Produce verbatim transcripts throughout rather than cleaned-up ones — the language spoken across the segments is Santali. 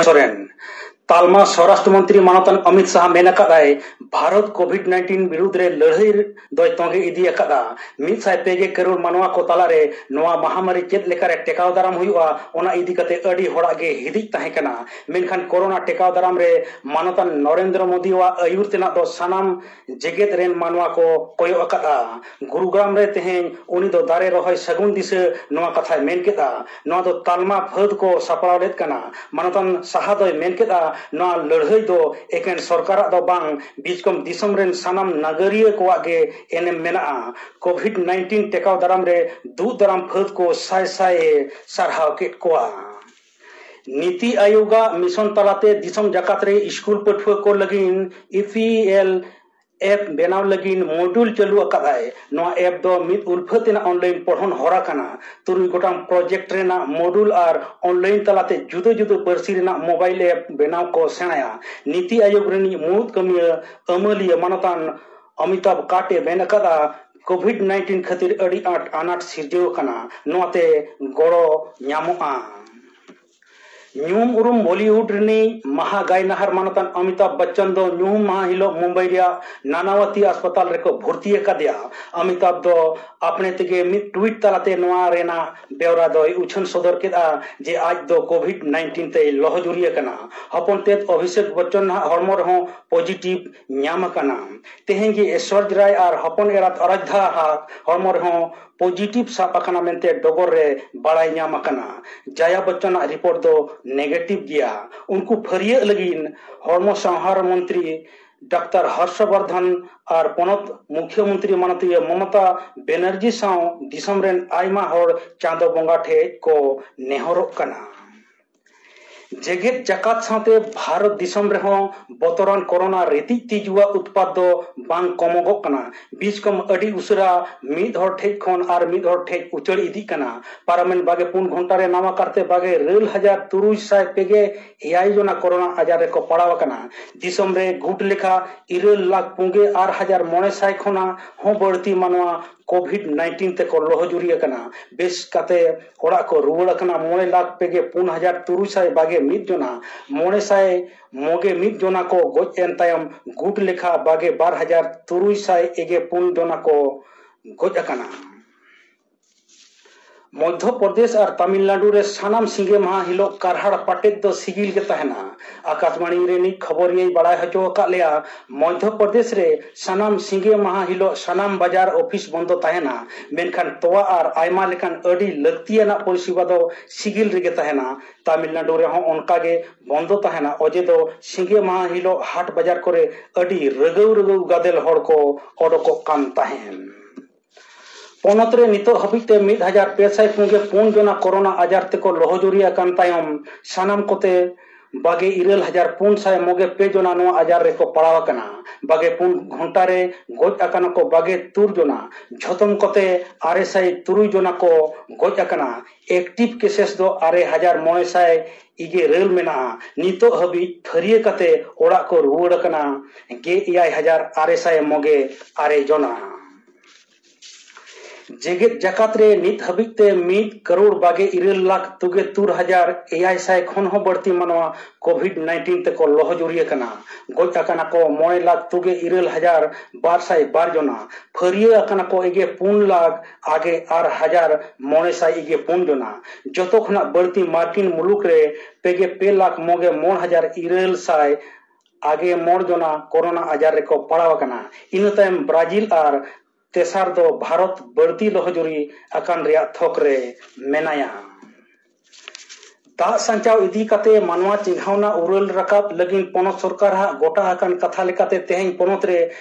ᱥᱚᱨᱮᱱ᱾ ᱛᱟᱞᱢᱟ ᱥᱚᱨᱟᱥᱴᱨᱚ ᱢᱚᱱᱛᱨᱤ ᱢᱟᱱᱚᱛᱟᱱ ᱚᱢᱤᱛ ᱥᱟᱦᱟ ᱢᱮᱱ ᱟᱠᱟᱫᱟᱭ, ᱵᱷᱟᱨᱚᱛ ᱠᱳᱵᱷᱤᱰ ᱱᱟᱭᱤᱱᱴᱤᱱ ᱵᱤᱨᱩᱫᱷ ᱨᱮ ᱞᱟᱹᱲᱦᱟᱹᱭ ᱫᱚᱭ ᱛᱚᱸᱜᱮ ᱤᱫᱤ ᱟᱠᱟᱫᱟ᱾ ᱢᱤᱫ ᱥᱟᱭ ᱯᱮ ᱜᱮᱞ ᱠᱟᱨᱳᱲ ᱢᱟᱱᱣᱟ ᱠᱚ ᱛᱟᱞᱟᱨᱮ ᱱᱚᱣᱟ ᱢᱟᱦᱟᱢᱟᱨᱤ ᱪᱮᱫ ᱞᱮᱠᱟᱨᱮ ᱴᱮᱠᱟᱣ ᱫᱟᱨᱟᱢ ᱦᱩᱭᱩᱜᱼᱟ, ᱚᱱᱟ ᱤᱫᱤ ᱠᱟᱛᱮ ᱟᱹᱰᱤ ᱦᱚᱲᱟᱜ ᱜᱮ ᱦᱤᱫᱤᱡ ᱛᱟᱦᱮᱸ ᱠᱟᱱᱟ᱾ ᱢᱮᱱᱠᱷᱟᱱ ᱠᱳᱨᱳᱱᱟ ᱴᱮᱠᱟᱣ ᱫᱟᱨᱟᱢ ᱨᱮ ᱢᱟᱱᱚᱛᱟᱱ ᱱᱚᱨᱮᱱᱫᱨᱚ ᱢᱳᱫᱤᱭᱟᱜ ᱟᱹᱭᱩᱨ ᱛᱮᱱᱟᱜ ᱫᱚ ᱥᱟᱱᱟᱢ ᱡᱮᱜᱮᱛ ᱨᱮᱱ ᱢᱟᱱᱣᱟ ᱠᱚ ᱠᱚᱭᱚᱜ ᱟᱠᱟᱫᱼᱟ᱾ ᱜᱩᱨᱩᱜᱨᱟᱢ ᱨᱮ ᱛᱮᱦᱮᱧ ᱩᱱᱤ ᱫᱚ ᱫᱟᱨᱮ ᱨᱚᱦᱚᱭ ᱥᱟᱹᱜᱩᱱ ᱫᱤᱥᱟᱹ ᱱᱚᱣᱟ ᱠᱟᱛᱷᱟᱭ ᱢᱮᱱ ᱠᱮᱫᱼᱟ᱾ ᱱᱚᱣᱟ ᱫᱚ ᱛᱟᱞᱢᱟ ᱯᱷᱟᱹᱫ ᱠᱚ ᱥᱟᱯᱲᱟᱣ ᱞᱮᱫ ᱠᱟᱱᱟ᱾ ᱢᱟᱱᱚᱛᱟᱱ ᱥᱟᱦᱟ ᱫᱚᱭ ᱢᱮᱱ ᱠᱮᱫᱼᱟ, ᱱᱚᱣᱟ ᱞᱟᱹᱲᱦᱟᱹᱭ ᱫᱚ ᱮᱠᱮᱱ ᱥᱚᱨᱠᱟᱨᱟᱜ ᱫᱚ ᱵᱟᱝ, ᱵᱤᱪᱠᱚᱢ ᱫᱤᱥᱚᱢ ᱨᱮᱱ ᱥᱟᱱᱟᱢ ᱱᱟᱜᱟᱨᱤᱭᱟᱹ ᱠᱚᱣᱟᱜ ᱜᱮ ᱮᱱᱮᱢ ᱢᱮᱱᱟᱜᱼᱟ᱾ ᱠᱳᱵᱷᱤᱰ ᱱᱟᱭᱤᱱᱴᱤᱱ ᱴᱮᱠᱟᱣ ᱫᱟᱨᱟᱢ ᱨᱮ ᱫᱩᱜ ᱫᱟᱨᱟᱢ ᱯᱷᱟᱹᱫ ᱠᱚ ᱥᱟᱭ ᱥᱟᱭ ᱮ ᱥᱟᱨᱦᱟᱣ ᱠᱮᱫ ᱠᱚᱣᱟ᱾ ᱱᱤᱛᱤ ᱟᱭᱳᱜᱟᱜ ᱢᱤᱥᱚᱱ ᱛᱟᱞᱟᱛᱮ ᱫᱤᱥᱚᱢ ᱡᱟᱠᱟᱛ ᱨᱮ ᱥᱠᱩᱞ ᱯᱟᱹᱴᱷᱩᱣᱟᱹ ᱠᱚ ᱞᱟᱹᱜᱤᱫ ᱤ ᱯᱤ ᱮᱞ ᱮᱯ ᱵᱮᱱᱟᱣ ᱞᱟᱹᱜᱤᱫ ᱢᱚᱰᱩᱞ ᱪᱟᱹᱞᱩ ᱟᱠᱟᱫᱟᱭ᱾ ᱱᱚᱣᱟ ᱮᱯ ᱫᱚ ᱢᱤᱫ ᱩᱞᱯᱷᱟᱹ ᱛᱮᱱᱟᱜ ᱚᱱᱞᱟᱭᱤᱱ ᱯᱚᱲᱦᱚᱱ ᱦᱚᱨᱟ ᱠᱟᱱᱟ᱾ ᱛᱩᱨᱩᱭ ᱜᱚᱴᱟᱝ ᱯᱨᱚᱡᱮᱠᱴ ᱨᱮᱱᱟᱜ ᱢᱚᱰᱩᱞ ᱟᱨ ᱚᱱᱞᱟᱭᱤᱱ ᱛᱟᱞᱟᱛᱮ ᱡᱩᱫᱟᱹ ᱡᱩᱫᱟᱹ ᱯᱟᱹᱨᱥᱤ ᱨᱮᱱᱟᱜ ᱢᱳᱵᱟᱭᱤᱞ ᱮᱯ ᱵᱮᱱᱟᱣ ᱠᱚ ᱥᱮᱬᱟᱭᱟ᱾ ᱱᱤᱛᱤ ᱟᱭᱳᱜᱽ ᱨᱤᱱᱤᱡ ᱢᱩᱬᱩᱫ ᱠᱟᱹᱢᱤᱭᱟᱹ ᱟᱹᱢᱟᱹᱞᱤᱭᱟᱹ ᱢᱟᱱᱚᱛᱟᱱ ᱚᱢᱤᱛᱟᱵᱷ ᱠᱟᱱᱛ ᱮ ᱢᱮᱱ ᱟᱠᱟᱫᱟ, ᱠᱳᱵᱷᱤᱰ ᱱᱟᱭᱤᱱᱴᱤᱱ ᱠᱷᱟᱹᱛᱤᱨ ᱟᱹᱰᱤ ᱟᱸᱴ ᱟᱱᱟᱴ ᱥᱤᱨᱡᱟᱹᱣ ᱟᱠᱟᱱᱟ, ᱱᱚᱣᱟᱛᱮ ᱜᱚᱲᱚ ᱧᱟᱢᱚᱜᱼᱟ᱾ ᱧᱩᱢ ᱩᱨᱩᱢ ᱵᱚᱞᱤᱣᱩᱰ ᱨᱤᱱᱤᱡ ᱢᱟᱦᱟ ᱜᱟᱭᱱᱟᱦᱟᱨ ᱢᱟᱱᱚᱛᱟᱱ ᱚᱢᱤᱛᱟᱵᱷ ᱵᱚᱪᱪᱚᱱ ᱫᱚ ᱧᱩᱦᱩᱢ ᱢᱟᱦᱟ ᱦᱤᱞᱳᱜ ᱢᱩᱢᱵᱟᱭ ᱨᱮᱭᱟᱜ ᱱᱟᱱᱟᱣᱟᱛᱤ ᱟᱥᱯᱟᱛᱟᱞ ᱨᱮᱠᱚ ᱵᱷᱚᱨᱛᱤ ᱟᱠᱟᱫᱮᱭᱟ᱾ ᱚᱢᱤᱛᱟᱵᱷ ᱫᱚ ᱟᱯᱱᱮ ᱛᱮᱜᱮ ᱢᱤᱫ ᱴᱩᱭᱤᱴ ᱛᱟᱞᱟᱛᱮ ᱱᱚᱣᱟ ᱨᱮᱱᱟᱜ ᱵᱮᱣᱨᱟ ᱫᱚᱭ ᱩᱪᱷᱟᱹᱱ ᱥᱚᱫᱚᱨ ᱠᱮᱫᱼᱟ ᱡᱮ ᱟᱡ ᱫᱚ ᱠᱳᱵᱷᱤᱰ ᱱᱟᱭᱤᱱᱴᱤᱱ ᱛᱮᱭ ᱞᱚᱦᱚᱡᱩᱨᱤ ᱟᱠᱟᱱᱟ᱾ ᱦᱚᱯᱚᱱ ᱛᱮᱫ ᱚᱵᱷᱤᱥᱮᱠ ᱵᱚᱪᱪᱚᱱ ᱱᱟᱦᱟᱜ ᱦᱚᱲᱢᱚ ᱨᱮᱦᱚᱸ ᱯᱚᱡᱤᱴᱤᱵᱷ ᱧᱟᱢ ᱟᱠᱟᱱᱟ᱾ ᱛᱮᱦᱮᱧ ᱜᱮ ᱮᱥᱣᱚᱨᱡᱽ ᱨᱟᱭ ᱟᱨ ᱦᱚᱯᱚᱱ ᱮᱨᱟᱛ ᱟᱨᱟᱫᱷᱟ ᱦᱟᱜ ᱦᱚᱲᱢᱚ ᱨᱮᱦᱚᱸ ᱯᱚᱡᱤᱴᱤᱵᱷ ᱥᱟᱵ ᱟᱠᱟᱱᱟ ᱢᱮᱱᱛᱮ ᱰᱚᱜᱚᱨ ᱨᱮ ᱵᱟᱲᱟᱭ ᱧᱟᱢ ᱟᱠᱟᱱᱟ᱾ ᱡᱟᱭᱟ ᱵᱚᱪᱪᱚᱱᱟᱜ ᱨᱤᱯᱳᱨᱴ ᱫᱚ ᱱᱮᱜᱮᱴᱤᱵᱷ ᱜᱮᱭᱟ᱾ ᱩᱱᱠᱩ ᱯᱷᱟᱹᱨᱭᱟᱹᱜ ᱞᱟᱹᱜᱤᱫ ᱦᱚᱲᱢᱚ ᱥᱟᱶᱦᱟᱨ ᱢᱚᱱᱛᱨᱤ ᱰᱟᱠᱛᱟᱨ ᱦᱚᱨᱥᱚᱵᱚᱨᱫᱷᱚᱱ ᱟᱨ ᱯᱚᱱᱚᱛ ᱢᱩᱠᱷᱭᱚᱢᱚᱱᱛᱨᱤ ᱢᱟᱱᱚᱛᱤᱭᱟᱹ ᱢᱚᱢᱚᱛᱟ ᱵᱮᱱᱟᱨᱡᱤ ᱥᱟᱶ ᱫᱤᱥᱚᱢ ᱨᱮᱱ ᱟᱭᱢᱟ ᱦᱚᱲ ᱪᱟᱸᱫᱚ ᱵᱚᱸᱜᱟ ᱴᱷᱮᱡ ᱠᱚ ᱱᱮᱦᱚᱨᱚᱜ ᱠᱟᱱᱟ᱾ ᱡᱮᱜᱮᱛ ᱡᱟᱠᱟᱛ ᱥᱟᱶᱛᱮ ᱵᱷᱟᱨᱚᱛ ᱫᱤᱥᱚᱢ ᱨᱮᱦᱚᱸ ᱵᱚᱛᱚᱨᱟᱱ ᱠᱳᱨᱳᱱᱟ ᱨᱤᱛᱤᱡ ᱛᱤᱡᱩᱣᱟᱜ ᱩᱛᱯᱟᱫ ᱫᱚ ᱵᱟᱝ ᱠᱚᱢᱚᱜᱚᱜ ᱠᱟᱱᱟ᱾ ᱵᱤᱪᱠᱚᱢ ᱟᱹᱰᱤ ᱩᱥᱟᱹᱨᱟ ᱢᱤᱫ ᱦᱚᱲ ᱴᱷᱮᱡ ᱠᱷᱚᱱ ᱟᱨ ᱢᱤᱫ ᱦᱚᱲ ᱴᱷᱮᱡ ᱩᱪᱟᱹᱲ ᱤᱫᱤᱜ ᱠᱟᱱᱟ᱾ ᱯᱟᱨᱚᱢᱮᱱ ᱵᱟᱜᱮ ᱯᱩᱱ ᱜᱷᱚᱱᱴᱟ ᱨᱮ ᱱᱟᱣᱟ ᱠᱟᱨᱛᱮ ᱵᱟᱜᱮ ᱤᱨᱟᱹᱞ ᱦᱟᱡᱟᱨ ᱛᱩᱨᱩᱭ ᱥᱟᱭ ᱯᱮᱜᱮ ᱮᱭᱟᱭ ᱡᱚᱱᱟ ᱠᱳᱨᱳᱱᱟ ᱟᱡᱟᱨ ᱨᱮᱠᱚ ᱯᱟᱲᱟᱣ ᱟᱠᱟᱱᱟ᱾ ᱫᱤᱥᱚᱢ ᱨᱮ ᱜᱩᱴ ᱞᱮᱠᱷᱟ ᱤᱨᱟᱹᱞ ᱞᱟᱠᱷ ᱯᱩᱱᱜᱮ ᱟᱨ ᱦᱟᱡᱟᱨ ᱢᱚᱬᱮ ᱥᱟᱭ ᱠᱷᱚᱱᱟᱜ ᱦᱚᱸ ᱵᱟᱹᱲᱛᱤ ᱢᱟᱱᱣᱟ ᱠᱳᱵᱷᱤᱰ ᱱᱟᱭᱤᱱᱴᱤᱱ ᱛᱮᱠᱚ ᱞᱚᱦᱚᱡᱩᱨᱤ ᱟᱠᱟᱱᱟ᱾ ᱵᱮᱥ ᱠᱟᱛᱮ ᱚᱲᱟᱜ ᱠᱚ ᱨᱩᱣᱟᱹᱲ ᱟᱠᱟᱱᱟ ᱢᱚᱬᱮ ᱞᱟᱠᱷ ᱯᱮ ᱜᱮ ᱯᱩᱱ ᱦᱟᱡᱟᱨ ᱛᱩᱨᱩᱭ ᱥᱟᱭ ᱵᱟᱜᱮ ᱢᱤᱫ ᱡᱚᱱᱟ᱾ ᱢᱚᱬᱮ ᱥᱟᱭ ᱢᱚᱜᱮ ᱢᱤᱫ ᱡᱚᱱᱟ ᱠᱚ ᱜᱚᱡ ᱮᱱ ᱛᱟᱭᱚᱢ ᱜᱩᱴ ᱞᱮᱠᱷᱟ ᱵᱟᱜᱮ ᱵᱟᱨ ᱦᱟᱡᱟᱨ ᱛᱩᱨᱩᱭ ᱥᱟᱭ ᱮᱜᱮ ᱯᱩᱱ ᱡᱚᱱᱟ ᱠᱚ ᱜᱚᱡ ᱟᱠᱟᱱᱟ᱾ ᱢᱚᱫᱷᱭᱚ ᱯᱨᱚᱫᱮᱥ ᱟᱨ ᱛᱟᱢᱤᱞᱱᱟᱰᱩ ᱨᱮ ᱥᱟᱱᱟᱢ ᱥᱤᱸᱜᱮ ᱢᱟᱦᱟ ᱦᱤᱞᱳᱜ ᱠᱟᱨᱦᱟᱲ ᱯᱟᱴᱮᱫ ᱫᱚ ᱥᱤᱜᱤᱞ ᱜᱮ ᱛᱟᱦᱮᱱᱟ᱾ ᱟᱠᱟᱥᱵᱟᱬᱤ ᱨᱤᱱᱤᱡ ᱠᱷᱚᱵᱚᱨᱤᱭᱟᱹᱭ ᱵᱟᱲᱟᱭ ᱦᱚᱪᱚ ᱟᱠᱟᱫ ᱞᱮᱭᱟ, ᱢᱚᱫᱷᱭᱚ ᱯᱨᱚᱫᱮᱥ ᱨᱮ ᱥᱟᱱᱟᱢ ᱥᱤᱸᱜᱮ ᱢᱟᱦᱟ ᱦᱤᱞᱳᱜ ᱥᱟᱱᱟᱢ ᱵᱟᱡᱟᱨ ᱚᱯᱷᱤᱥ ᱵᱚᱱᱫᱚ ᱛᱟᱦᱮᱱᱟ, ᱢᱮᱱᱠᱷᱟᱱ ᱛᱚᱣᱟ ᱟᱨ ᱟᱭᱢᱟ ᱞᱮᱠᱟᱱ ᱟᱹᱰᱤ ᱞᱟᱹᱠᱛᱤᱭᱟᱱᱟᱜ ᱯᱚᱨᱤᱥᱮᱵᱟ ᱫᱚ ᱥᱤᱜᱤᱞ ᱨᱮᱜᱮ ᱛᱟᱦᱮᱱᱟ᱾ ᱛᱟᱢᱤᱞᱱᱟᱰᱩ ᱨᱮᱦᱚᱸ ᱚᱱᱠᱟ ᱜᱮ ᱵᱚᱱᱫᱚ ᱛᱟᱦᱮᱱᱟ, ᱚᱡᱮ ᱫᱚ ᱥᱤᱸᱜᱮ ᱢᱟᱦᱟ ᱦᱤᱞᱳᱜ ᱦᱟᱴ ᱵᱟᱡᱟᱨ ᱠᱚᱨᱮ ᱟᱹᱰᱤ ᱨᱟᱹᱜᱟᱹᱣ ᱨᱟᱹᱜᱟᱹᱣ ᱜᱟᱫᱮᱞ ᱦᱚᱲ ᱠᱚ ᱚᱰᱚᱠᱚᱜ ᱠᱟᱱ ᱛᱟᱦᱮᱸᱱ᱾ ᱯᱚᱱᱚᱛ ᱨᱮ ᱱᱤᱛᱚᱜ ᱦᱟᱹᱵᱤᱡ ᱛᱮ ᱢᱤᱫ ᱦᱟᱡᱟᱨ ᱯᱮ ᱥᱟᱭ ᱯᱩᱱ ᱜᱮ ᱯᱩᱱ ᱡᱚᱱᱟ ᱠᱳᱨᱳᱱᱟ ᱟᱡᱟᱨ ᱛᱮᱠᱚ ᱞᱚᱦᱚᱡᱩᱨᱤ ᱟᱠᱟᱱ ᱛᱟᱭᱚᱢ ᱥᱟᱱᱟᱢ ᱠᱚᱛᱮ ᱵᱟᱜᱮ ᱤᱨᱟᱹᱞ ᱦᱟᱡᱟᱨ ᱯᱩᱱ ᱥᱟᱭ ᱢᱚᱜᱮ ᱯᱮ ᱡᱚᱱᱟ ᱱᱚᱣᱟ ᱟᱡᱟᱨ ᱨᱮᱠᱚ ᱯᱟᱲᱟᱣ ᱟᱠᱟᱱᱟ᱾ ᱵᱟᱜᱮ ᱯᱩᱱ ᱜᱷᱚᱱᱴᱟ ᱨᱮ ᱜᱚᱡ ᱟᱠᱟᱱᱟ ᱠᱚ ᱵᱟᱜᱮ ᱛᱩᱨ ᱡᱚᱱᱟ᱾ ᱡᱷᱚᱛᱚᱢ ᱠᱚᱛᱮ ᱟᱨᱮ ᱥᱟᱭ ᱛᱩᱨᱩᱭ ᱡᱚᱱᱟ ᱠᱚ ᱜᱚᱡ ᱟᱠᱟᱱᱟ᱾ ᱮᱠᱴᱤᱵᱷ ᱠᱮᱥᱮᱥ ᱫᱚ ᱟᱨᱮ ᱦᱟᱡᱟᱨ ᱢᱚᱬᱮ ᱥᱟᱭ ᱤᱜᱮ ᱨᱮᱞ ᱢᱮᱱᱟᱜᱼᱟ᱾ ᱱᱤᱛᱚᱜ ᱦᱟᱹᱵᱤᱡ ᱯᱷᱟᱹᱨᱭᱟᱹ ᱠᱟᱛᱮ ᱚᱲᱟᱜ ᱠᱚ ᱨᱩᱣᱟᱹᱲ ᱟᱠᱟᱱᱟ ᱜᱮ ᱮᱭᱟᱭ ᱦᱟᱡᱟᱨ ᱟᱨᱮ ᱥᱟᱭ ᱢᱚᱜᱮ ᱟᱨᱮ ᱡᱚᱱᱟ᱾ ᱡᱮᱜᱮᱛ ᱡᱟᱠᱟᱛ ᱨᱮ ᱱᱤᱛ ᱦᱟᱹᱵᱤᱡ ᱛᱮ ᱢᱤᱫ ᱠᱟᱨᱳᱲ ᱵᱟᱜᱮ ᱤᱨᱟᱹᱞ ᱞᱟᱠᱷ ᱛᱩᱜᱮ ᱛᱩᱨ ᱦᱟᱡᱟᱨ ᱮᱭᱟᱭ ᱥᱟᱭ ᱠᱷᱚᱱ ᱦᱚᱸ ᱵᱟᱹᱲᱛᱤ ᱢᱟᱱᱣᱟ ᱠᱳᱵᱷᱤᱰ ᱱᱟᱭᱤᱱᱴᱤᱱ ᱛᱮᱠᱚ ᱞᱚᱦᱚᱡᱩᱨᱤ ᱟᱠᱟᱱᱟ᱾ ᱜᱚᱡ ᱟᱠᱟᱱᱟ ᱠᱚ ᱢᱚᱬᱮ ᱞᱟᱠᱷ ᱛᱩᱜᱮ ᱤᱨᱟᱹᱞ ᱦᱟᱡᱟᱨ ᱵᱟᱨ ᱥᱟᱭ ᱵᱟᱨ ᱡᱚᱱᱟ᱾ ᱯᱷᱟᱹᱨᱭᱟᱹ ᱟᱠᱟᱱᱟ ᱠᱚ ᱮᱜᱮ ᱯᱩᱱ ᱞᱟᱠᱷ ᱟᱜᱮ ᱟᱨ ᱦᱟᱡᱟᱨ ᱢᱚᱬᱮ ᱥᱟᱭ ᱤᱜᱮ ᱯᱩᱱ ᱡᱚᱱᱟ᱾ ᱡᱚᱛᱚ ᱠᱷᱚᱱᱟᱜ ᱵᱟᱹᱲᱛᱤ ᱢᱟᱨᱠᱤᱱ ᱢᱩᱞᱩᱠ ᱨᱮ ᱯᱮᱜᱮ ᱯᱮ ᱞᱟᱠᱷ ᱢᱚᱜᱮ ᱢᱚᱬ ᱦᱟᱡᱟᱨ ᱤᱨᱟᱹᱞ ᱥᱟᱭ ᱟᱜᱮ ᱢᱚᱬ ᱡᱚᱱᱟ ᱠᱳᱨᱳᱱᱟ ᱟᱡᱟᱨ ᱨᱮᱠᱚ ᱯᱟᱲᱟᱣ ᱟᱠᱟᱱᱟ᱾ ᱤᱱᱟᱹ ᱛᱟᱭᱚᱢ ᱵᱨᱟᱡᱤᱞ ᱟᱨ ᱛᱮᱥᱟᱨ ᱫᱚ ᱵᱷᱟᱨᱚᱛ ᱵᱟᱹᱲᱛᱤ ᱞᱚᱦᱚᱡᱩᱨᱤ ᱟᱠᱟᱱ ᱨᱮᱭᱟᱜ ᱛᱷᱚᱠ ᱨᱮ ᱢᱮᱱᱟᱭᱟ᱾ ᱫᱟᱜ ᱥᱟᱧᱪᱟᱣ ᱤᱫᱤ ᱠᱟᱛᱮ ᱢᱟᱱᱣᱟ ᱪᱮᱸᱜᱷᱟᱣᱱᱟ ᱩᱨᱟᱹᱞ ᱨᱟᱠᱟᱵ ᱞᱟᱹᱜᱤᱫ ᱯᱚᱱᱚᱛ ᱥᱚᱨᱠᱟᱨ ᱦᱟᱜ ᱜᱚᱴᱟ ᱟᱠᱟᱱ ᱠᱟᱛᱷᱟ ᱞᱮᱠᱟᱛᱮ ᱛᱮᱦᱮᱧ ᱯᱚᱱᱚᱛ ᱨᱮ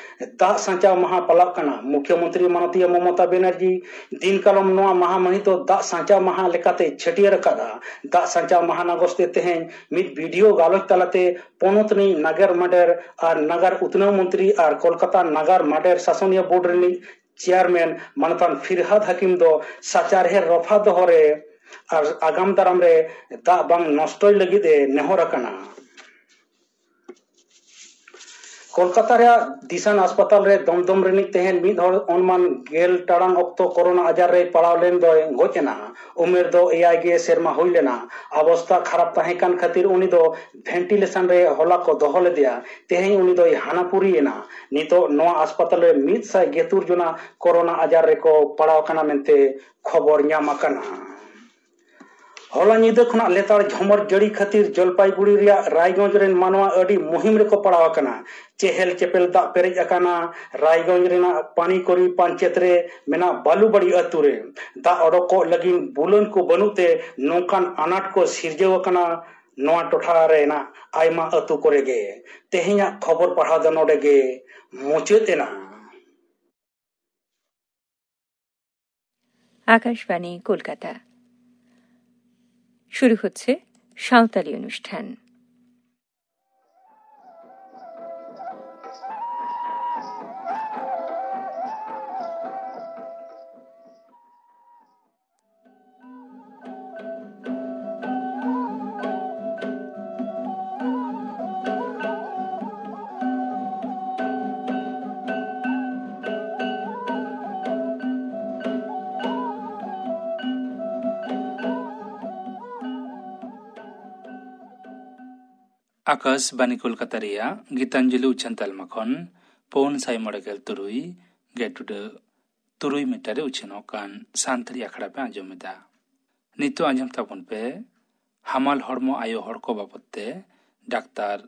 ᱫᱟᱜ ᱥᱟᱧᱪᱟᱣ ᱢᱟᱦᱟ ᱯᱟᱞᱟᱜ ᱠᱟᱱᱟ᱾ ᱢᱩᱠᱷᱭᱚᱢᱚᱱᱛᱨᱤ ᱢᱟᱱᱚᱛᱤᱭᱟᱹ ᱢᱚᱢᱚᱛᱟ ᱵᱮᱱᱟᱨᱡᱤ ᱫᱤᱱ ᱠᱟᱞᱚᱢ ᱱᱚᱣᱟ ᱢᱟᱦᱟ ᱢᱟᱹᱦᱤᱛ ᱫᱚ ᱫᱟᱜ ᱥᱟᱧᱪᱟᱣ ᱢᱟᱦᱟ ᱞᱮᱠᱟᱛᱮ ᱪᱷᱟᱹᱴᱭᱟᱹᱨ ᱟᱠᱟᱫᱟ᱾ ᱫᱟᱜ ᱥᱟᱧᱪᱟᱣ ᱢᱟᱦᱟ ᱱᱟᱜᱚᱥ ᱛᱮ ᱛᱮᱦᱮᱧ ᱢᱤᱫ ᱵᱷᱤᱰᱤᱭᱳ ᱜᱟᱞᱚᱪ ᱛᱟᱞᱟᱛᱮ ᱯᱚᱱᱚᱛ ᱨᱤᱱᱤᱡ ᱱᱟᱜᱟᱨ ᱢᱟᱰᱮᱨ ᱟᱨ ᱱᱟᱜᱟᱨ ᱩᱛᱱᱟᱹᱣ ᱢᱚᱱᱛᱨᱤ ᱟᱨ ᱠᱳᱞᱠᱟᱛᱟ ᱱᱟᱜᱟᱨ ᱢᱟᱰᱮᱨ ᱥᱟᱥᱚᱱᱤᱭᱟᱹ ᱵᱳᱨᱰ ᱨᱤᱱᱤᱡ ᱪᱮᱭᱟᱨᱢᱮᱱ ᱢᱟᱱᱚᱛᱟᱱ ᱯᱷᱤᱨᱦᱟᱫ ᱦᱟᱠᱤᱢ ᱫᱚ ᱥᱟᱪᱟᱨᱦᱮ ᱨᱚᱯᱷᱟ ᱫᱚᱦᱚ ᱨᱮ ᱟᱨ ᱟᱜᱟᱢ ᱫᱟᱨᱟᱢ ᱨᱮ ᱫᱟᱜ ᱵᱟᱝ ᱱᱚᱥᱴᱚᱭ ᱞᱟᱹᱜᱤᱫ ᱮ ᱱᱮᱦᱚᱨ ᱟᱠᱟᱱᱟ᱾ ᱠᱳᱞᱠᱟᱛᱟ ᱨᱮᱭᱟᱜ ᱫᱤᱥᱟᱱ ᱦᱟᱥᱯᱟᱛᱟᱞ ᱨᱮ ᱫᱚᱢᱫᱚᱢ ᱨᱤᱱᱤᱡ ᱛᱮᱦᱮᱧ ᱢᱤᱫ ᱦᱚᱲ ᱚᱱᱢᱟᱱ ᱜᱮᱞ ᱴᱟᱲᱟᱝ ᱚᱠᱛᱚ ᱠᱳᱨᱳᱱᱟ ᱟᱡᱟᱨ ᱨᱮᱭ ᱯᱟᱲᱟᱣ ᱞᱮᱱ ᱫᱚᱭ ᱜᱚᱡ ᱮᱱᱟ᱾ ᱩᱢᱮᱨ ᱫᱚ ᱮᱭᱟᱭ ᱜᱮ ᱥᱮᱨᱢᱟ ᱦᱩᱭ ᱞᱮᱱᱟ᱾ ᱚᱵᱚᱥᱛᱟ ᱠᱷᱟᱨᱟᱯ ᱛᱟᱦᱮᱸ ᱠᱟᱱ ᱠᱷᱟᱹᱛᱤᱨ ᱩᱱᱤ ᱫᱚ ᱵᱷᱮᱱᱴᱤᱞᱮᱥᱚᱱ ᱨᱮ ᱦᱚᱞᱟ ᱠᱚ ᱫᱚᱦᱚ ᱞᱮᱫᱮᱭᱟ᱾ ᱛᱮᱦᱮᱧ ᱩᱱᱤ ᱫᱚᱭ ᱦᱟᱱᱟᱯᱩᱨᱤ ᱮᱱᱟ᱾ ᱱᱤᱛᱚᱜ ᱱᱚᱣᱟ ᱦᱟᱥᱯᱟᱛᱟᱞ ᱨᱮ ᱢᱤᱫ ᱥᱟᱭ ᱜᱮᱛᱩᱨ ᱡᱚᱱᱟ ᱠᱳᱨᱳᱱᱟ ᱟᱡᱟᱨ ᱨᱮᱠᱚ ᱯᱟᱲᱟᱣ ᱟᱠᱟᱱᱟ ᱢᱮᱱᱛᱮ ᱠᱷᱚᱵᱚᱨ ᱧᱟᱢ ᱟᱠᱟᱱᱟ᱾ ᱦᱚᱞᱟ ᱧᱤᱫᱟᱹ ᱠᱷᱚᱱᱟᱜ ᱞᱮᱛᱟᱲ ᱡᱷᱚᱢᱚᱨ ᱡᱟᱹᱲᱤ ᱠᱷᱟᱹᱛᱤᱨ ᱡᱚᱞᱯᱟᱭᱜᱩᱲᱤ ᱨᱮᱭᱟᱜ ᱨᱟᱭᱜᱚᱸᱡᱽ ᱨᱮᱱ ᱢᱟᱱᱣᱟ ᱟᱹᱰᱤ ᱢᱩᱦᱤᱢ ᱨᱮᱠᱚ ᱯᱟᱲᱟᱣ ᱟᱠᱟᱱᱟ᱾ ᱪᱮᱦᱮᱞ ᱪᱮᱯᱮᱞ ᱫᱟᱜ ᱯᱮᱨᱮᱡ ᱟᱠᱟᱱᱟ ᱨᱟᱭᱜᱚᱸᱡᱽ ᱨᱮᱱᱟᱜ ᱯᱟᱱᱤᱠᱚᱨᱤ ᱯᱟᱧᱪᱮᱛ ᱨᱮ ᱢᱮᱱᱟᱜ ᱵᱟᱞᱩᱵᱟᱲᱤ ᱟᱹᱛᱩ ᱨᱮ᱾ ᱫᱟᱜ ᱚᱰᱚᱠᱚᱜ ᱞᱟᱹᱜᱤᱫ ᱵᱩᱞᱟᱹᱱ ᱠᱚ ᱵᱟᱹᱱᱩᱜ ᱛᱮ ᱱᱚᱝᱠᱟᱱ ᱟᱱᱟᱴ ᱠᱚ ᱥᱤᱨᱡᱟᱹᱣ ᱟᱠᱟᱱᱟ ᱱᱚᱣᱟ ᱴᱚᱴᱷᱟ ᱨᱮᱱᱟᱜ ᱟᱭᱢᱟ ᱟᱹᱛᱩ ᱠᱚᱨᱮ ᱜᱮ᱾ ᱛᱮᱦᱮᱧᱟᱜ ᱠᱷᱚᱵᱚᱨ ᱯᱟᱲᱦᱟᱣ ᱫᱚ ᱱᱚᱰᱮ ᱜᱮ ᱢᱩᱪᱟᱹᱫ ᱮᱱᱟ᱾ আকাশবাণী কলকাতা। শুরু হচ্ছে সাঁওতালি অনুষ্ঠান। ᱟᱠᱟᱥᱵᱟᱱᱤ ᱠᱳᱞᱠᱟᱛᱟ ᱨᱮᱭᱟᱜ ᱜᱤᱛᱟᱧᱡᱚᱞᱤ ᱩᱪᱷᱟᱹᱱ ᱛᱟᱞᱢᱟ ᱠᱷᱚᱱ ᱯᱩᱱ ᱥᱟᱭ ᱢᱚᱬᱮ ᱜᱮᱞ ᱛᱩᱨᱩᱭ ᱜᱮ ᱴᱩᱰᱟᱹᱜ ᱛᱩᱨᱩᱭ ᱢᱤᱴᱟᱨ ᱨᱮ ᱩᱪᱷᱟᱹᱱᱚᱜ ᱠᱟᱱ ᱥᱟᱱᱛᱟᱲᱤ ᱟᱠᱷᱲᱟ ᱯᱮ ᱟᱸᱡᱚᱢ ᱮᱫᱟ᱾ ᱱᱤᱛᱚᱜ ᱟᱸᱡᱚᱢ ᱛᱟᱵᱚᱱ ᱯᱮ ᱦᱟᱢᱟᱞ ᱦᱚᱲᱢᱚ ᱟᱭᱳ ᱦᱚᱲ ᱠᱚ ᱵᱟᱵᱚᱫ ᱛᱮ ᱰᱟᱠᱛᱟᱨ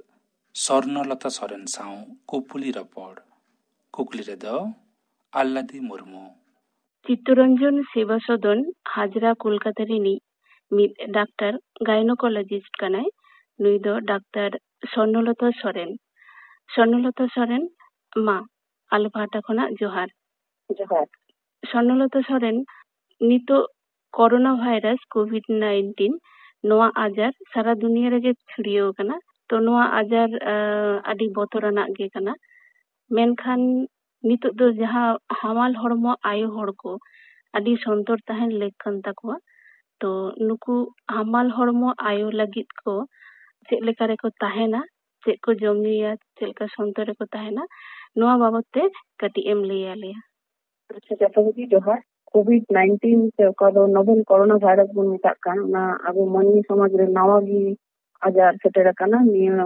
ᱥᱚᱨᱱᱚᱞᱚᱛᱟ ᱥᱚᱨᱮᱱ ᱥᱟᱶ ᱠᱩᱯᱩᱞᱤ ᱨᱚᱯᱚᱲ᱾ ᱠᱩᱠᱞᱤ ᱨᱮᱫᱚ ᱟᱞᱞᱟᱫᱤ ᱢᱩᱨᱢᱩ᱾ ᱪᱤᱛᱛᱚᱨᱚᱧᱡᱚᱱ ᱥᱮᱵᱟ ᱥᱚᱫᱚᱱ ᱦᱟᱡᱽᱨᱟ ᱠᱳᱞᱠᱟᱛᱟ ᱨᱤᱱᱤᱡ ᱢᱤᱫ ᱰᱟᱠᱛᱟᱨ ᱜᱟᱭᱱᱳᱠᱳᱞᱚᱡᱤᱥᱴ ᱠᱟᱱᱟᱭ᱾ ᱱᱩᱭ ᱫᱚ ᱰᱟᱠᱛᱟᱨ ᱥᱚᱨᱱᱚᱞᱚᱛᱟ ᱥᱚᱨᱮᱱ᱾ ᱥᱚᱨᱱᱚᱞᱚᱛᱟ ᱥᱚᱨᱮᱱ, ᱢᱟ, ᱟᱞᱮ ᱯᱟᱦᱴᱟ ᱠᱷᱚᱱᱟᱜ ᱡᱚᱦᱟᱨ᱾ ᱡᱚᱦᱟᱨ᱾ ᱥᱚᱨᱱᱚᱞᱚᱛᱟ ᱥᱚᱨᱮᱱ, ᱱᱤᱛᱚᱜ ᱠᱳᱨᱳᱱᱟ ᱵᱷᱟᱭᱨᱟᱥ ᱠᱳᱵᱷᱤᱰ ᱱᱟᱭᱤᱱᱴᱤᱱ ᱱᱚᱣᱟ ᱟᱡᱟᱨ ᱥᱟᱨᱟ ᱫᱩᱱᱤᱭᱟᱹ ᱨᱮᱜᱮ ᱪᱷᱩᱲᱭᱟᱹᱣ ᱟᱠᱟᱱᱟ᱾ ᱛᱚ ᱱᱚᱣᱟ ᱟᱡᱟᱨ, ᱟᱸ, ᱟᱹᱰᱤ ᱵᱚᱛᱚᱨᱟᱱᱟᱜ ᱜᱮ ᱠᱟᱱᱟ᱾ ᱢᱮᱱᱠᱷᱟᱱ ᱱᱤᱛᱚᱜ ᱫᱚ ᱡᱟᱦᱟᱸ ᱦᱟᱢᱟᱞ ᱦᱚᱲᱢᱚ ᱟᱭᱳ ᱦᱚᱲ ᱠᱚ ᱟᱹᱰᱤ ᱥᱚᱱᱛᱚᱨ ᱛᱟᱦᱮᱱ ᱞᱮᱠ ᱠᱟᱱ ᱛᱟᱠᱚᱣᱟ᱾ ᱛᱚ ᱱᱩᱠᱩ ᱦᱟᱢᱟᱞ ᱦᱚᱲᱢᱚ ᱟᱭᱳ ᱞᱟᱹᱜᱤᱫ ᱠᱚ ᱪᱮᱫ ᱞᱮᱠᱟ ᱨᱮᱠᱚ ᱛᱟᱦᱮᱱᱟ, ᱪᱮᱫ ᱠᱚ ᱡᱚᱢ ᱧᱩᱭᱟ, ᱪᱮᱫ ᱞᱮᱠᱟ ᱥᱚᱱᱛᱚᱨ ᱨᱮᱠᱚ ᱛᱟᱦᱮᱱᱟ, ᱱᱚᱣᱟ ᱵᱟᱵᱚᱛ ᱛᱮ ᱠᱟᱹᱴᱤᱡ ᱮᱢ ᱞᱟᱹᱭ ᱟᱞᱮᱭᱟ᱾ ᱟᱪᱪᱷᱟ, ᱡᱚᱛᱚ ᱠᱚᱜᱮ ᱡᱚᱦᱟᱨ᱾ ᱠᱳᱵᱷᱤᱰ ᱱᱟᱭᱤᱱᱴᱤᱱ ᱥᱮ ᱚᱠᱟ ᱫᱚ ᱱᱳᱵᱮᱞ ᱠᱳᱨᱳᱱᱟ ᱵᱷᱟᱭᱨᱟᱥ ᱵᱚᱱ ᱢᱮᱛᱟᱜ ᱠᱟᱱ, ᱚᱱᱟ ᱟᱵᱚ ᱢᱟᱹᱱᱢᱤ ᱥᱚᱢᱟᱡᱽ ᱨᱮ ᱱᱟᱣᱟ ᱜᱮ ᱟᱡᱟᱨ ᱥᱮᱴᱮᱨ ᱟᱠᱟᱱᱟ᱾ ᱱᱤᱭᱟᱹ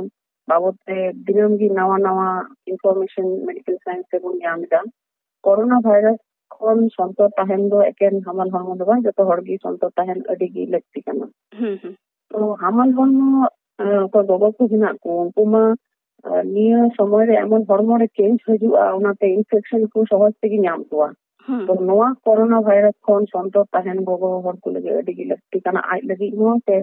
ᱵᱟᱵᱚᱛ ᱛᱮ ᱫᱤᱱᱟᱹᱢ ᱜᱮ ᱱᱟᱣᱟ ᱱᱟᱣᱟ ᱤᱱᱯᱷᱚᱨᱢᱮᱥᱚᱱ ᱢᱮᱰᱤᱠᱮᱞ ᱥᱟᱭᱮᱱᱥ ᱛᱮᱵᱚᱱ ᱧᱟᱢ ᱮᱫᱟ᱾ ᱠᱳᱨᱳᱱᱟ ᱵᱷᱟᱭᱨᱟᱥ ᱠᱷᱚᱱ ᱥᱚᱱᱛᱚᱨ ᱛᱟᱦᱮᱱ ᱫᱚ ᱮᱠᱮᱱ ᱦᱟᱢᱟᱞ ᱦᱚᱲᱢᱚ ᱫᱚ ᱵᱟᱝ, ᱡᱚᱛᱚ ᱦᱚᱲ ᱜᱮ ᱥᱚᱱᱛᱚᱨ ᱛᱟᱦᱮᱱ ᱟᱹᱰᱤ ᱜᱮ ᱞᱟᱹᱠᱛᱤ ᱠᱟᱱᱟ᱾ ᱦᱩᱸ, ᱦᱩᱸ᱾ ᱛᱚ ᱦᱟᱢᱟᱞ ᱦᱚᱲᱢᱚ, ᱮ, ᱚᱠᱚᱭ ᱜᱚᱜᱚ ᱠᱚ ᱦᱮᱱᱟᱜ ᱠᱚ, ᱩᱱᱠᱩ ᱢᱟ, ᱮ, ᱱᱤᱭᱟᱹ ᱥᱚᱢᱚᱭ ᱨᱮ ᱮᱢᱚᱱ ᱦᱚᱲᱢᱚ ᱨᱮ ᱪᱮᱧᱡᱽ ᱦᱤᱡᱩᱜᱼᱟ, ᱚᱱᱟᱛᱮ ᱤᱱᱯᱷᱮᱠᱥᱚᱱ ᱠᱚ ᱥᱚᱦᱚᱡ ᱛᱮᱜᱮ ᱧᱟᱢ ᱠᱚᱣᱟ᱾ ᱦᱩᱸ᱾ ᱛᱚ ᱱᱚᱣᱟ ᱠᱳᱨᱳᱱᱟ ᱵᱷᱟᱭᱨᱟᱥ ᱠᱷᱚᱱ ᱥᱚᱱᱛᱚᱨ ᱛᱟᱦᱮᱱ ᱜᱚᱜᱚ ᱦᱚᱲ ᱠᱚ ᱞᱟᱹᱜᱤᱫ ᱟᱹᱰᱤ ᱜᱮ ᱞᱟᱹᱠᱛᱤ ᱠᱟᱱᱟ, ᱟᱡ ᱞᱟᱹᱜᱤᱫ ᱦᱚᱸ ᱥᱮ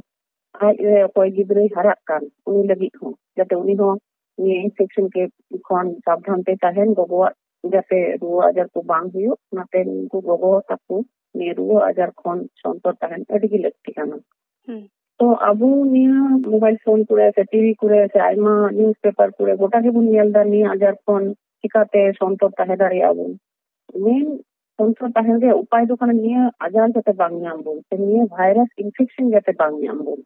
ᱟᱡ ᱨᱮ ᱚᱠᱚᱭ ᱜᱤᱫᱽᱨᱟᱹᱭ ᱦᱟᱨᱟᱜ ᱠᱟᱱ ᱩᱱᱤ ᱞᱟᱹᱜᱤᱫ ᱦᱚᱸ, ᱡᱟᱛᱮ ᱩᱱᱤ ᱦᱚᱸ ᱱᱤᱭᱟᱹ ᱤᱱᱯᱷᱮᱠᱥᱚᱱ ᱠᱮ ᱠᱷᱚᱱ ᱥᱟᱵᱫᱷᱟᱱ ᱛᱮ ᱛᱟᱦᱮᱱ, ᱜᱚᱜᱚᱣᱟᱜ ᱡᱟᱛᱮ ᱨᱩᱣᱟᱹ ᱟᱡᱟᱨ ᱠᱚ ᱵᱟᱝ ᱦᱩᱭᱩᱜ, ᱚᱱᱟᱛᱮ ᱩᱱᱠᱩ ᱜᱚᱜᱚ ᱛᱟᱠᱚ ᱱᱤᱭᱟᱹ ᱨᱩᱣᱟᱹ ᱟᱡᱟᱨ ᱠᱷᱚᱱ ᱥᱚᱱᱛᱚᱨ ᱛᱟᱦᱮᱱ ᱟᱹᱰᱤ ᱜᱮ ᱞᱟᱹᱠᱛᱤ ᱠᱟᱱᱟ᱾ ᱦᱩᱸ᱾ ᱛᱚ ᱟᱵᱚ ᱱᱤᱭᱟᱹ ᱢᱳᱵᱟᱭᱤᱞ ᱯᱷᱳᱱ ᱠᱚᱨᱮ ᱥᱮ ᱴᱤᱵᱷᱤ ᱠᱚᱨᱮ ᱥᱮ ᱟᱭᱢᱟ ᱱᱤᱭᱩᱡ ᱯᱮᱯᱟᱨ ᱠᱚᱨᱮ ᱜᱚᱴᱟ ᱜᱮᱵᱚᱱ ᱧᱮᱞ ᱮᱫᱟ ᱱᱤᱭᱟᱹ ᱟᱡᱟᱨ ᱠᱷᱚᱱ ᱪᱤᱠᱟᱛᱮ ᱥᱚᱱᱛᱚᱨ ᱛᱟᱦᱮᱸ ᱫᱟᱲᱮᱭᱟᱜᱼᱟ ᱵᱚᱱ᱾ ᱢᱮᱱ ᱥᱚᱱᱛᱚᱨ ᱛᱟᱦᱮᱱ ᱨᱮᱭᱟᱜ ᱩᱯᱟᱭ ᱫᱚ ᱠᱟᱱᱟ ᱱᱤᱭᱟᱹ ᱟᱡᱟᱨ ᱡᱟᱛᱮ ᱵᱟᱝ ᱧᱟᱢ ᱵᱚᱱ, ᱥᱮ ᱱᱤᱭᱟᱹ ᱵᱷᱟᱭᱨᱟᱥ ᱤᱱᱯᱷᱮᱠᱥᱚᱱ ᱡᱟᱛᱮ ᱵᱟᱝ ᱧᱟᱢ ᱵᱚᱱ᱾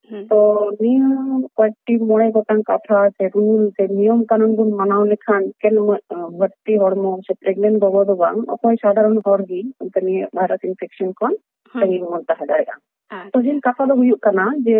ᱦᱩᱸ᱾ ᱛᱚ ᱱᱤᱭᱟᱹ ᱠᱚᱭᱮᱠᱴᱤ ᱢᱚᱬᱮ ᱜᱚᱴᱟᱝ ᱠᱟᱛᱷᱟ ᱥᱮ ᱨᱩᱞ ᱥᱮ ᱱᱤᱭᱚᱢ ᱠᱟᱹᱱᱩᱱ ᱵᱚᱱ ᱢᱟᱱᱟᱣ ᱞᱮᱠᱷᱟᱱ ᱮᱠᱮᱱ ᱢᱟ-, ᱵᱟᱹᱲᱛᱤ ᱦᱚᱲᱢᱚ ᱥᱮ ᱯᱨᱮᱜᱱᱮᱱᱴ ᱜᱚᱜᱚ ᱫᱚ ᱵᱟᱝ, ᱚᱠᱚᱭ ᱥᱟᱫᱷᱟᱨᱚᱱ ᱦᱚᱲ ᱜᱮ ᱚᱱᱛᱮ ᱱᱤᱭᱟᱹ ᱵᱷᱟᱭᱨᱟᱥ ᱤᱱᱯᱷᱮᱠᱥᱚᱱ ᱠᱷᱚᱱ ᱦᱩᱸ᱾ ᱥᱟᱺᱜᱤᱧ ᱵᱚᱱ ᱛᱟᱦᱮᱸ ᱫᱟᱲᱮᱭᱟᱜᱼᱟ᱾ ᱟᱪᱪᱷᱟ᱾ ᱛᱚ ᱡᱤᱱ ᱠᱟᱛᱷᱟ ᱫᱚ ᱦᱩᱭᱩᱜ ᱠᱟᱱᱟ ᱡᱮ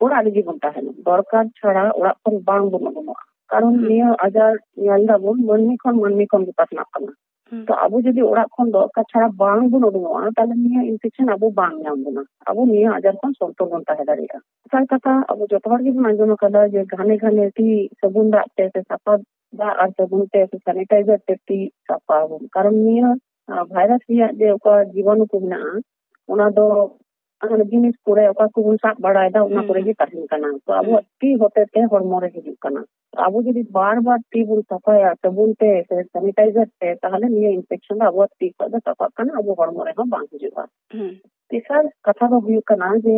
ᱚᱲᱟᱜ ᱨᱮᱜᱮ ᱵᱚᱱ ᱛᱟᱦᱮᱱᱟ, ᱫᱚᱨᱠᱟᱨ ᱪᱷᱟᱲᱟ ᱚᱲᱟᱜ ᱠᱷᱚᱱ ᱵᱟᱝ ᱵᱚᱱ ᱩᱰᱩᱝᱚᱜᱼᱟ, ᱠᱟᱨᱚᱱ ᱦᱩᱸ᱾ ᱱᱤᱭᱟᱹ ᱟᱡᱟᱨ ᱧᱮᱞ ᱫᱟᱵᱚᱱ ᱢᱟᱹᱱᱢᱤ ᱠᱷᱚᱱ ᱢᱟᱹᱱᱢᱤ ᱠᱷᱚᱱ ᱜᱮ ᱯᱟᱥᱱᱟᱜ ᱠᱟᱱᱟ᱾ ᱦᱩᱸ᱾ ᱛᱚ ᱟᱵᱚ ᱡᱩᱫᱤ ᱚᱲᱟᱜ ᱠᱷᱚᱱ ᱫᱚᱨᱠᱟᱨ ᱪᱷᱟᱲᱟ ᱵᱟᱝ ᱵᱚᱱ ᱩᱰᱩᱝᱚᱜᱼᱟ, ᱛᱟᱦᱞᱮ ᱱᱤᱭᱟᱹ ᱤᱱᱯᱷᱮᱠᱥᱚᱱ ᱟᱵᱚ ᱵᱟᱝ ᱧᱟᱢ ᱵᱚᱱᱟ, ᱟᱵᱚ ᱱᱤᱭᱟᱹ ᱟᱡᱟᱨ ᱠᱷᱚᱱ ᱥᱚᱱᱛᱚᱨ ᱵᱚᱱ ᱛᱟᱦᱮᱸ ᱫᱟᱲᱮᱭᱟᱜᱼᱟ᱾ ᱫᱚᱥᱟᱨ ᱠᱟᱛᱷᱟ, ᱟᱵᱚ ᱡᱚᱛᱚ ᱦᱚᱲ ᱜᱮᱵᱚᱱ ᱟᱸᱡᱚᱢ ᱟᱠᱟᱫᱟ ᱡᱮ ᱜᱷᱟᱱᱮ ᱜᱷᱟᱱᱮ ᱛᱤ ᱥᱟᱵᱚᱱ ᱫᱟᱜ ᱛᱮ ᱥᱮ ᱥᱟᱯᱷᱟ ᱫᱟᱜ ᱟᱨ ᱥᱟᱵᱚᱱ ᱛᱮ ᱥᱮ ᱥᱟᱱᱤᱴᱟᱭᱡᱟᱨ ᱛᱮ ᱛᱤ ᱥᱟᱯᱷᱟ ᱟᱵᱚᱱ, ᱠᱟᱨᱚᱱ ᱱᱤᱭᱟᱹ, ᱟ, ᱵᱷᱟᱭᱨᱟᱥ ᱨᱮᱭᱟᱜ ᱡᱮ ᱚᱠᱟ ᱡᱤᱵᱟᱱᱩ ᱠᱚ ᱢᱮᱱᱟᱜᱼᱟ, ᱚᱱᱟ ᱫᱚ ᱚᱱᱟ ᱡᱤᱱᱤᱥ ᱠᱚᱨᱮ ᱚᱠᱟ ᱠᱚᱵᱚᱱ ᱥᱟᱵ ᱵᱟᱲᱟᱭᱮᱫᱟ, ᱚᱱᱟ ᱦᱩᱸ, ᱠᱚᱨᱮ ᱦᱩᱸ᱾ ᱜᱮ ᱛᱟᱦᱮᱱ ᱠᱟᱱᱟ᱾ ᱛᱚ ᱟᱵᱚᱣᱟᱜ ᱦᱩᱸ᱾ ᱛᱤ ᱦᱚᱛᱮ ᱛᱮ ᱦᱚᱲᱢᱚ ᱨᱮ ᱦᱤᱡᱩᱜ ᱠᱟᱱᱟ᱾ ᱛᱚ ᱟᱵᱚ ᱡᱩᱫᱤ ᱵᱟᱨ ᱵᱟᱨ ᱛᱤ ᱵᱚᱱ ᱥᱟᱯᱷᱟᱭᱟ ᱥᱟᱵᱚᱱ ᱛᱮ ᱥᱮ ᱥᱟᱱᱤᱴᱟᱭᱡᱟᱨ ᱛᱮ, ᱛᱟᱦᱚᱞᱮ ᱱᱤᱭᱟᱹ ᱤᱱᱯᱷᱮᱠᱥᱚᱱ ᱫᱚ ᱟᱵᱚᱣᱟᱜ ᱛᱤ ᱠᱷᱚᱱ ᱫᱚ ᱥᱟᱯᱷᱟᱜ ᱠᱟᱱᱟ, ᱟᱵᱚ ᱦᱚᱲᱢᱚ ᱨᱮᱦᱚᱸ ᱵᱟᱝ ᱦᱤᱡᱩᱜᱼᱟ᱾ ᱦᱩᱸ᱾ ᱛᱮᱥᱟᱨ ᱠᱟᱛᱷᱟ ᱫᱚ ᱦᱩᱭᱩᱜ ᱠᱟᱱᱟ ᱡᱮ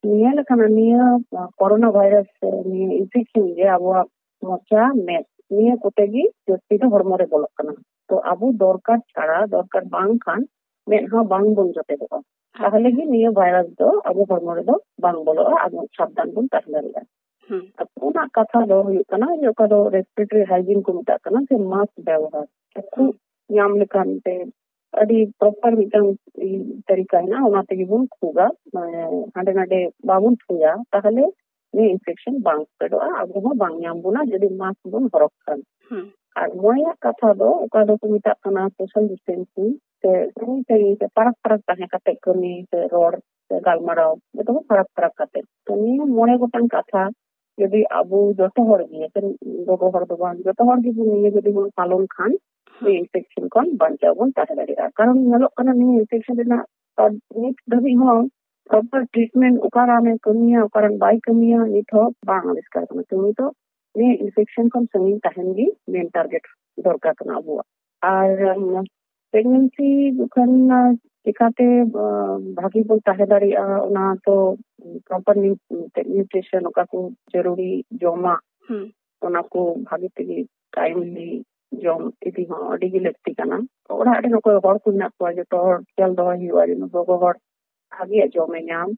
ᱧᱮᱞ ᱟᱠᱟᱱᱟ ᱱᱤᱭᱟᱹ, ᱟ, ᱠᱳᱨᱳᱱᱟ ᱵᱷᱟᱭᱨᱟᱥ ᱥᱮ ᱱᱤᱭᱟᱹ ᱤᱱᱯᱷᱮᱠᱥᱚᱱ ᱜᱮ ᱟᱵᱚᱣᱟᱜ ᱢᱚᱪᱟ, ᱢᱮᱫ, ᱱᱤᱭᱟᱹ ᱠᱚᱛᱮ ᱜᱮ ᱡᱟᱹᱥᱛᱤ ᱫᱚ ᱦᱚᱲᱢᱚ ᱨᱮ ᱵᱚᱞᱚᱜ ᱠᱟᱱᱟ᱾ ᱛᱚ ᱟᱵᱚ ᱫᱚᱨᱠᱟᱨ ᱪᱷᱟᱲᱟ, ᱫᱚᱨᱠᱟᱨ ᱵᱟᱝ ᱠᱷᱟᱱ ᱢᱮᱫ ᱦᱚᱸ ᱵᱟᱝ ᱵᱚᱱ ᱡᱚᱴᱮᱫᱚᱜᱼᱟ᱾ ᱟᱪᱪᱷᱟ᱾ ᱛᱟᱦᱚᱞᱮ ᱜᱮ ᱱᱤᱭᱟᱹ ᱵᱷᱟᱭᱨᱟᱥ ᱫᱚ ᱟᱵᱚ ᱦᱚᱲᱢᱚ ᱨᱮᱫᱚ ᱵᱟᱝ ᱵᱚᱞᱚᱜᱼᱟ, ᱟᱵᱚ ᱥᱟᱵᱫᱷᱟᱱ ᱵᱚᱱ ᱛᱟᱦᱮᱸ ᱫᱟᱲᱮᱭᱟᱜᱼᱟ᱾ ᱦᱩᱸ᱾ ᱟᱨ ᱯᱩᱱ ᱠᱟᱛᱷᱟ ᱫᱚ ᱦᱩᱭᱩᱜ ᱠᱟᱱᱟ ᱡᱮ ᱚᱠᱟ ᱫᱚ respiratory hygiene ᱠᱚ ᱢᱮᱛᱟᱜ ᱠᱟᱱᱟ, ᱥᱮ ᱢᱟᱥᱠ ᱵᱮᱵᱚᱦᱟᱨ, ᱠᱷᱩᱜ ᱧᱟᱢ ᱞᱮᱠᱷᱟᱱ ᱛᱮ ᱟᱹᱰᱤ proper ᱢᱤᱫᱴᱟᱝ ᱛᱟᱹᱨᱤᱠᱟ ᱦᱮᱱᱟᱜᱼᱟ, ᱚᱱᱟ ᱛᱮᱜᱮ ᱵᱚᱱ ᱠᱷᱩᱜᱟ᱾ ᱢᱟᱱᱮ ᱦᱟᱸᱰᱮ ᱱᱟᱰᱮ ᱵᱟᱵᱚᱱ ᱛᱷᱩᱭᱟ, ᱛᱟᱦᱞᱮ ᱱᱤᱭᱟᱹ infection ᱵᱟᱝ spreadᱚᱜᱼᱟ, ᱟᱵᱚ ᱦᱚᱸ ᱵᱟᱝ ᱧᱟᱢ ᱵᱚᱱᱟ ᱡᱩᱫᱤ ᱢᱟᱥᱠ ᱵᱚᱱ ᱦᱚᱨᱚᱜ ᱠᱷᱟᱱ᱾ ᱦᱩᱸ᱾ ᱟᱨ ᱢᱚᱬᱮᱭᱟᱜ ᱠᱟᱛᱷᱟ ᱫᱚ ᱚᱠᱟ ᱫᱚᱠᱚ ᱢᱮᱛᱟᱜ ᱠᱟᱱᱟ social distancing, ᱥᱮ ᱥᱟᱺᱜᱤᱧ ᱥᱟᱺᱜᱤᱧ ᱥᱮ ᱯᱷᱟᱨᱟᱠ ᱯᱷᱟᱨᱟᱠ ᱛᱟᱦᱮᱸ ᱠᱟᱛᱮ ᱠᱟᱹᱢᱤ ᱥᱮ ᱨᱚᱲ ᱥᱮ ᱜᱟᱞᱢᱟᱨᱟᱣ, ᱡᱚᱛᱚ ᱠᱚ ᱯᱷᱟᱨᱟᱠ ᱯᱷᱟᱨᱟᱠ ᱠᱟᱛᱮ᱾ ᱛᱚ ᱱᱤᱭᱟᱹ ᱢᱚᱬᱮ ᱜᱚᱴᱟᱝ ᱠᱟᱛᱷᱟ ᱡᱩᱫᱤ ᱟᱵᱚ ᱡᱚᱛᱚ ᱦᱚᱲ ᱜᱮ, ᱮᱠᱮᱱ ᱜᱚᱜᱚ ᱦᱚᱲ ᱫᱚ ᱵᱟᱝ, ᱡᱚᱛᱚ ᱦᱚᱲ ᱜᱮ ᱱᱤᱭᱟᱹ ᱡᱩᱫᱤ ᱵᱚᱱ ᱯᱟᱞᱚᱱ ᱠᱷᱟᱱ, ᱦᱩᱸ᱾ ᱱᱤᱭᱟᱹ infection ᱠᱷᱚᱱ ᱵᱟᱧᱪᱟᱣ ᱵᱚᱱ ᱛᱟᱦᱮᱸ ᱫᱟᱲᱮᱭᱟᱜᱼᱟ᱾ ᱠᱟᱨᱚᱱ ᱧᱮᱞᱚᱜ ᱠᱟᱱᱟ ᱱᱤᱭᱟᱹ infection ᱨᱮᱱᱟᱜ ᱱᱤᱛ ᱫᱷᱟᱹᱵᱤᱡ ᱦᱚᱸ proper treatment, ᱚᱠᱟ ᱨᱟᱱᱮ ᱠᱟᱹᱢᱤᱭᱟ, ᱚᱠᱟ ᱨᱟᱱ ᱵᱟᱭ ᱠᱟᱹᱢᱤᱭᱟ, ᱱᱤᱛ ᱦᱚᱸ ᱵᱟᱝ ᱟᱵᱤᱥᱠᱟᱨ ᱠᱟᱱᱟ᱾ ᱛᱚ ᱱᱤᱛ ᱫᱚ ᱱᱤᱭᱟᱹ infection ᱠᱷᱚᱱ ᱥᱟᱺᱜᱤᱧ ᱛᱟᱦᱮᱱ ᱜᱮ main target ᱫᱚᱨᱠᱟᱨ ᱠᱟᱱᱟ ᱟᱵᱚᱣᱟᱜ᱾ ᱟᱨ, ᱩᱢ, pregnancy ᱡᱚᱠᱷᱚᱱ, ᱟ, ᱪᱤᱠᱟᱛᱮ, ᱟ, ᱵᱷᱟᱜᱤ ᱵᱚᱱ ᱛᱟᱦᱮᱸ ᱫᱟᱲᱮᱭᱟᱜᱼᱟ, ᱚᱱᱟ ᱛᱚ proper nu-, ᱱᱩᱴᱨᱤᱥᱚᱱ, ᱚᱠᱟ ᱠᱚ ᱡᱚᱨᱩᱨᱤ ᱡᱚᱢᱟᱜ, ᱦᱩᱸ᱾ ᱚᱱᱟ ᱠᱚ ᱵᱷᱟᱜᱤ ᱛᱮᱜᱮ ᱴᱟᱭᱤᱢᱞᱤ ᱡᱚᱢ ᱤᱫᱤ ᱦᱚᱸ ᱟᱹᱰᱤ ᱜᱮ ᱞᱟᱹᱠᱛᱤ ᱠᱟᱱᱟ᱾ ᱚᱲᱟᱜ ᱨᱮᱱ ᱚᱠᱚᱭ ᱦᱚᱲ ᱠᱚ ᱢᱮᱱᱟᱜ ᱠᱚᱣᱟ, ᱡᱚᱛᱚ ᱦᱚᱲ ᱠᱷᱮᱭᱟᱞ ᱫᱚᱦᱚᱭ ᱦᱩᱭᱩᱜᱼᱟ, ᱡᱮᱢᱚᱱ ᱜᱚᱜᱚ ᱦᱚᱲ ᱵᱷᱟᱜᱤᱭᱟᱜ ᱡᱚᱢᱮ ᱧᱟᱢ,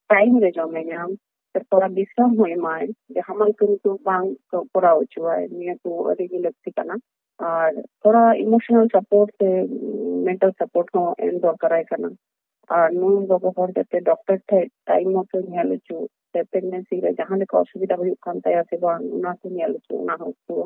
ᱴᱟᱭᱤᱢ ᱨᱮ ᱡᱚᱢᱮ ᱧᱟᱢ, ᱛᱷᱚᱲᱟ ᱵᱤᱥᱨᱟᱢ ᱦᱚᱸ ᱮᱢᱟᱭ, ᱡᱮ ᱦᱟᱢᱟᱞ ᱠᱟᱹᱢᱤ ᱠᱚ ᱵᱟᱝ ᱠᱚᱨᱟᱣ ᱦᱚᱪᱚᱣᱟᱭ, ᱱᱤᱭᱟᱹ ᱠᱚ ᱟᱹᱰᱤ ᱜᱮ ᱞᱟᱹᱠᱛᱤ ᱠᱟᱱᱟ᱾ ᱟᱨ ᱛᱷᱚᱲᱟ emotional support ᱥᱮ mental support ᱦᱚᱸ ᱮᱢ ᱫᱚᱨᱠᱟᱨᱟᱭ ᱠᱟᱱᱟ᱾ ᱟᱨ ᱱᱩᱭ ᱜᱚᱜᱚ ᱦᱚᱲ ᱡᱟᱛᱮ ᱰᱚᱠᱴᱚᱨ ᱴᱷᱮᱡ ᱴᱟᱭᱤᱢ ᱢᱚᱛᱚ ᱧᱮᱞ ᱦᱚᱪᱚ, ᱥᱮ pregnancy ᱨᱮ ᱡᱟᱦᱟᱸ ᱞᱮᱠᱟ ᱚᱥᱩᱵᱤᱫᱷᱟ ᱦᱩᱭᱩᱜ ᱠᱟᱱ ᱛᱟᱭᱟ ᱥᱮ ᱵᱟᱝ, ᱚᱱᱟ ᱠᱚ ᱧᱮᱞ ᱦᱚᱪᱚ, ᱚᱱᱟ ᱦᱚᱸ ᱮᱠᱴᱩ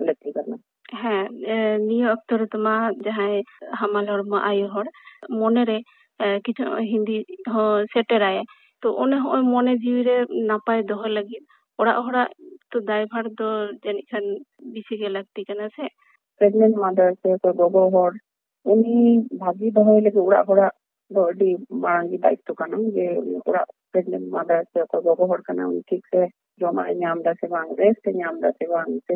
ᱞᱟᱹᱠᱛᱤ ᱠᱟᱱᱟ᱾ ᱦᱮᱸ, ᱮ, ᱱᱤᱭᱟᱹ ᱚᱠᱛᱚ ᱨᱮᱫᱚ ᱢᱟ ᱡᱟᱦᱟᱸᱭ ᱦᱟᱢᱟᱞ ᱦᱚᱲᱢᱚ ᱟᱭᱳ ᱦᱚᱲ ᱢᱚᱱᱮᱨᱮ, ᱮ, ᱠᱤᱪᱷᱩ ᱦᱤᱸᱫᱤ ᱦᱚᱸ ᱥᱮᱴᱮᱨᱟᱭᱟ᱾ ᱛᱚ ᱚᱱᱮ ᱦᱚᱸᱜᱼᱚᱭ ᱢᱚᱱᱮ ᱡᱤᱣᱤ ᱨᱮ ᱱᱟᱯᱟᱭ ᱫᱚᱦᱚ ᱞᱟᱹᱜᱤᱫ ᱚᱲᱟᱜ ᱦᱚᱲᱟᱜ ᱛᱚ ᱫᱟᱭᱵᱷᱟᱨ ᱫᱚ ᱡᱟᱹᱱᱤᱡ ᱠᱷᱟᱱ ᱵᱮᱥᱤ ᱜᱮ ᱞᱟᱹᱠᱛᱤ ᱠᱟᱱᱟ ᱥᱮ? Pregnant mother ᱥᱮ ᱚᱠᱚᱭ ᱜᱚᱜᱚ ᱦᱚᱲ, ᱩᱱᱤ ᱵᱷᱟᱜᱤ ᱫᱚᱦᱚᱭ ᱞᱟᱹᱜᱤᱫ ᱚᱲᱟᱜ ᱦᱚᱲᱟᱜ ᱫᱚ ᱟᱹᱰᱤ ᱢᱟᱨᱟᱝ ᱜᱮ ᱫᱟᱭᱤᱛᱛᱚ ᱠᱟᱱᱟ, ᱡᱮ ᱩᱱᱤ ᱚᱲᱟᱜ pregnant mother ᱥᱮ ᱚᱠᱚᱭ ᱜᱚᱜᱚ ᱦᱚᱲ ᱠᱟᱱᱟ, ᱩᱱᱤ ᱴᱷᱤᱠ ᱥᱮ ᱡᱚᱢᱟᱜ ᱮ ᱧᱟᱢ ᱮᱫᱟ ᱥᱮ ᱵᱟᱝ, rest ᱮ ᱧᱟᱢ ᱮᱫᱟ ᱥᱮ ᱵᱟᱝ, ᱥᱮ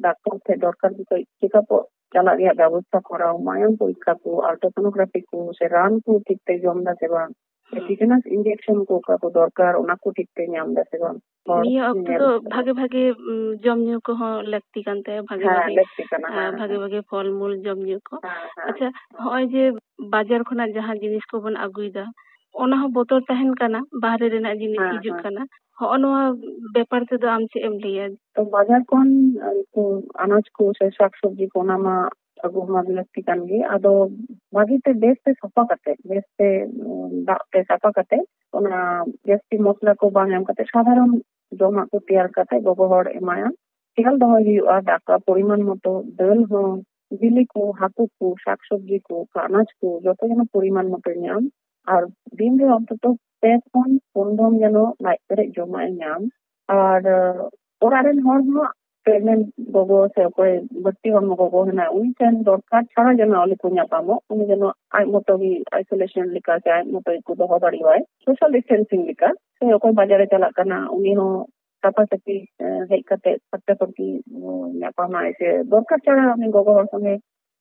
ᱰᱟᱠᱛᱟᱨ ᱴᱷᱮᱱ ᱫᱚᱨᱠᱟᱨ ᱡᱚᱠᱷᱚᱡ checkup ᱚᱜ ᱪᱟᱞᱟᱜ ᱨᱮᱭᱟᱜ ᱵᱮᱵᱚᱥᱛᱷᱟ ᱠᱚᱨᱟᱣ, ᱢᱟᱭᱟᱢ ᱯᱚᱨᱤᱠᱠᱷᱟ ᱠᱚ, ultrasonography ᱠᱚ, ᱥᱮ ᱨᱟᱱ ᱠᱚ ᱴᱷᱤᱠ ᱛᱮ ᱡᱚᱢ ᱮᱫᱟ ᱥᱮ ᱵᱟᱝ, ᱦᱩᱸ᱾ Tetanus injection ᱠᱚ ᱚᱠᱟ ᱠᱚ ᱫᱚᱨᱠᱟᱨ, ᱚᱱᱟ ᱠᱚ ᱴᱷᱤᱠ ᱛᱮ ᱧᱟᱢ ᱮᱫᱟ ᱥᱮ ᱵᱟᱝ, ᱦᱚᱲ ᱱᱤᱭᱟᱹ ᱚᱠᱛᱚ ᱧᱮᱞ ᱫᱚ ᱠᱟᱛᱮ᱾ ᱵᱷᱟᱜᱮ ᱵᱷᱟᱜᱮ, ᱩᱢ, ᱡᱚᱢ ᱧᱩ ᱠᱚᱦᱚᱸ ᱞᱟᱹᱠᱛᱤ ᱠᱟᱱ ᱛᱟᱭᱟ, ᱵᱷᱟᱜᱮ ᱦᱮᱸ, ᱵᱷᱟᱜᱮ, ᱞᱟᱹᱠᱛᱤ ᱠᱟᱱᱟ, ᱦᱮᱸ, ᱦᱮᱸ, ᱵᱷᱟᱜᱮ ᱦᱮᱸ᱾ ᱵᱷᱟᱜᱮ ᱯᱷᱚᱞ ᱢᱩᱞ ᱡᱚᱢ ᱧᱩ ᱠᱚ᱾ ᱦᱮᱸ, ᱦᱮᱸ, ᱟᱪᱪᱷᱟ, ᱦᱮᱸ᱾ ᱦᱚᱸᱜᱼᱚᱭ ᱡᱮ ᱵᱟᱡᱟᱨ ᱠᱷᱚᱱᱟᱜ ᱡᱟᱦᱟᱸ ᱡᱤᱱᱤᱥ ᱠᱚᱵᱚᱱ ᱟᱹᱜᱩᱭᱮᱫᱟ, ᱚᱱᱟ ᱦᱚᱸ ᱵᱚᱛᱚᱨ ᱛᱟᱦᱮᱱ ᱠᱟᱱᱟ, ᱵᱟᱦᱨᱮ ᱨᱮᱱᱟᱜ ᱡᱤᱱᱤᱥ ᱦᱮᱸ, ᱦᱤᱡᱩᱜ ᱦᱮᱸ᱾ ᱠᱟᱱᱟ᱾ ᱦᱚᱸᱜᱼᱚ ᱱᱚᱣᱟ ᱵᱮᱯᱟᱨ ᱛᱮᱫᱚ ᱟᱢ ᱪᱮᱫ ᱮᱢ ᱞᱟᱹᱭᱟ? ᱛᱚ ᱵᱟᱡᱟᱨ ᱠᱷᱚᱱ, ᱟᱸ, ᱠᱚ ᱟᱱᱟᱡ ᱠᱚ ᱥᱮ ᱥᱟᱠ ᱥᱚᱵᱽᱡᱤ ᱠᱚ, ᱚᱱᱟ ᱢᱟ ᱟᱹᱜᱩ ᱢᱟ ᱞᱟᱹᱠᱛᱤ ᱠᱟᱱ ᱜᱮ᱾ ᱟᱫᱚ ᱵᱷᱟᱜᱤ ᱛᱮ ᱵᱮᱥ ᱛᱮ ᱥᱟᱯᱷᱟ ᱠᱟᱛᱮ, ᱵᱮᱥ ᱛᱮ, ᱩᱸ, ᱫᱟᱜ ᱛᱮ ᱥᱟᱯᱷᱟ ᱠᱟᱛᱮ, ᱚᱱᱟ ᱡᱟᱹᱥᱛᱤ ᱢᱚᱥᱞᱟ ᱠᱚ ᱵᱟᱝ ᱮᱢ ᱠᱟᱛᱮ ᱥᱟᱫᱷᱟᱨᱚᱱ ᱡᱚᱢᱟᱜ ᱠᱚ ᱛᱮᱭᱟᱨ ᱠᱟᱛᱮ ᱜᱚᱜᱚ ᱦᱚᱲ ᱮᱢᱟᱭᱟ᱾ ᱠᱷᱮᱭᱟᱞ ᱫᱚᱦᱚᱭ ᱦᱩᱭᱩᱜᱼᱟ, ᱫᱟᱠᱟ ᱯᱚᱨᱤᱢᱟᱱ ᱢᱚᱛᱚ, ᱫᱟᱹᱞ ᱦᱚᱸ, ᱵᱤᱞᱤ ᱠᱚ, ᱦᱟᱹᱠᱩ ᱠᱚ, ᱥᱟᱠ ᱥᱚᱵᱽᱡᱤ ᱠᱚ, ᱟᱱᱟᱡ ᱠᱚ ᱡᱚᱛᱚ ᱡᱮᱱᱚ ᱯᱚᱨᱤᱢᱟᱱ ᱢᱚᱛᱚ ᱧᱟᱢ᱾ ᱟᱨ ᱫᱤᱱ ᱨᱮ ᱚᱱᱛᱚᱛᱚ ᱯᱮ ᱠᱷᱚᱱ ᱯᱩᱱ ᱫᱚᱢ ᱡᱮᱱᱚ ᱞᱟᱡ ᱯᱮᱨᱮᱡ ᱡᱚᱢᱟᱜ ᱮ ᱧᱟᱢ᱾ ᱟᱨ, ᱟᱸ, ᱚᱲᱟᱜ ᱨᱮᱱ ᱦᱚᱲ ᱦᱚᱸ, ᱯᱨᱮᱜᱱᱮᱱᱴ ᱜᱚᱜᱚ ᱥᱮ ᱚᱠᱚᱭ ᱵᱟᱹᱲᱛᱤ ᱦᱚᱲᱢᱚ ᱜᱚᱜᱚ ᱦᱮᱱᱟᱭ, ᱩᱱᱤ ᱴᱷᱮᱱ ᱫᱚᱨᱠᱟᱨ ᱪᱷᱟᱲᱟ ᱡᱮᱱᱚ ᱟᱞᱚ ᱠᱚ ᱧᱟᱯᱟᱢᱚᱜ, ᱩᱱᱤ ᱡᱮᱱᱚ ᱟᱡ ᱢᱚᱛᱚ ᱜᱮ ᱟᱭᱥᱳᱞᱮᱥᱚᱱ ᱞᱮᱠᱟ ᱥᱮ ᱟᱡ ᱢᱚᱛᱚ ᱜᱮᱠᱚ ᱫᱚᱦᱚ ᱫᱟᱲᱮᱣᱟᱭ, ᱥᱳᱥᱟᱞ ᱰᱤᱥᱴᱮᱱᱥᱤᱝ ᱞᱮᱠᱟ᱾ ᱥᱮ ᱚᱠᱚᱭ ᱵᱟᱡᱟᱨᱮ ᱪᱟᱞᱟᱜ ᱠᱟᱱᱟ, ᱩᱱᱤ ᱦᱚᱸ ᱥᱟᱯᱷᱟ ᱥᱟᱹᱯᱷᱤ, ᱮ, ᱦᱮᱡ ᱠᱟᱛᱮ ᱯᱷᱟᱨᱪᱟ ᱯᱷᱟᱹᱨᱪᱤ, ᱩ, ᱧᱟᱯᱟᱢᱟᱭ ᱥᱮ ᱫᱚᱨᱠᱟᱨ ᱪᱷᱟᱲᱟ ᱩᱱᱤ ᱜᱚᱜᱚ ᱦᱚᱲ ᱥᱚᱸᱜᱮ,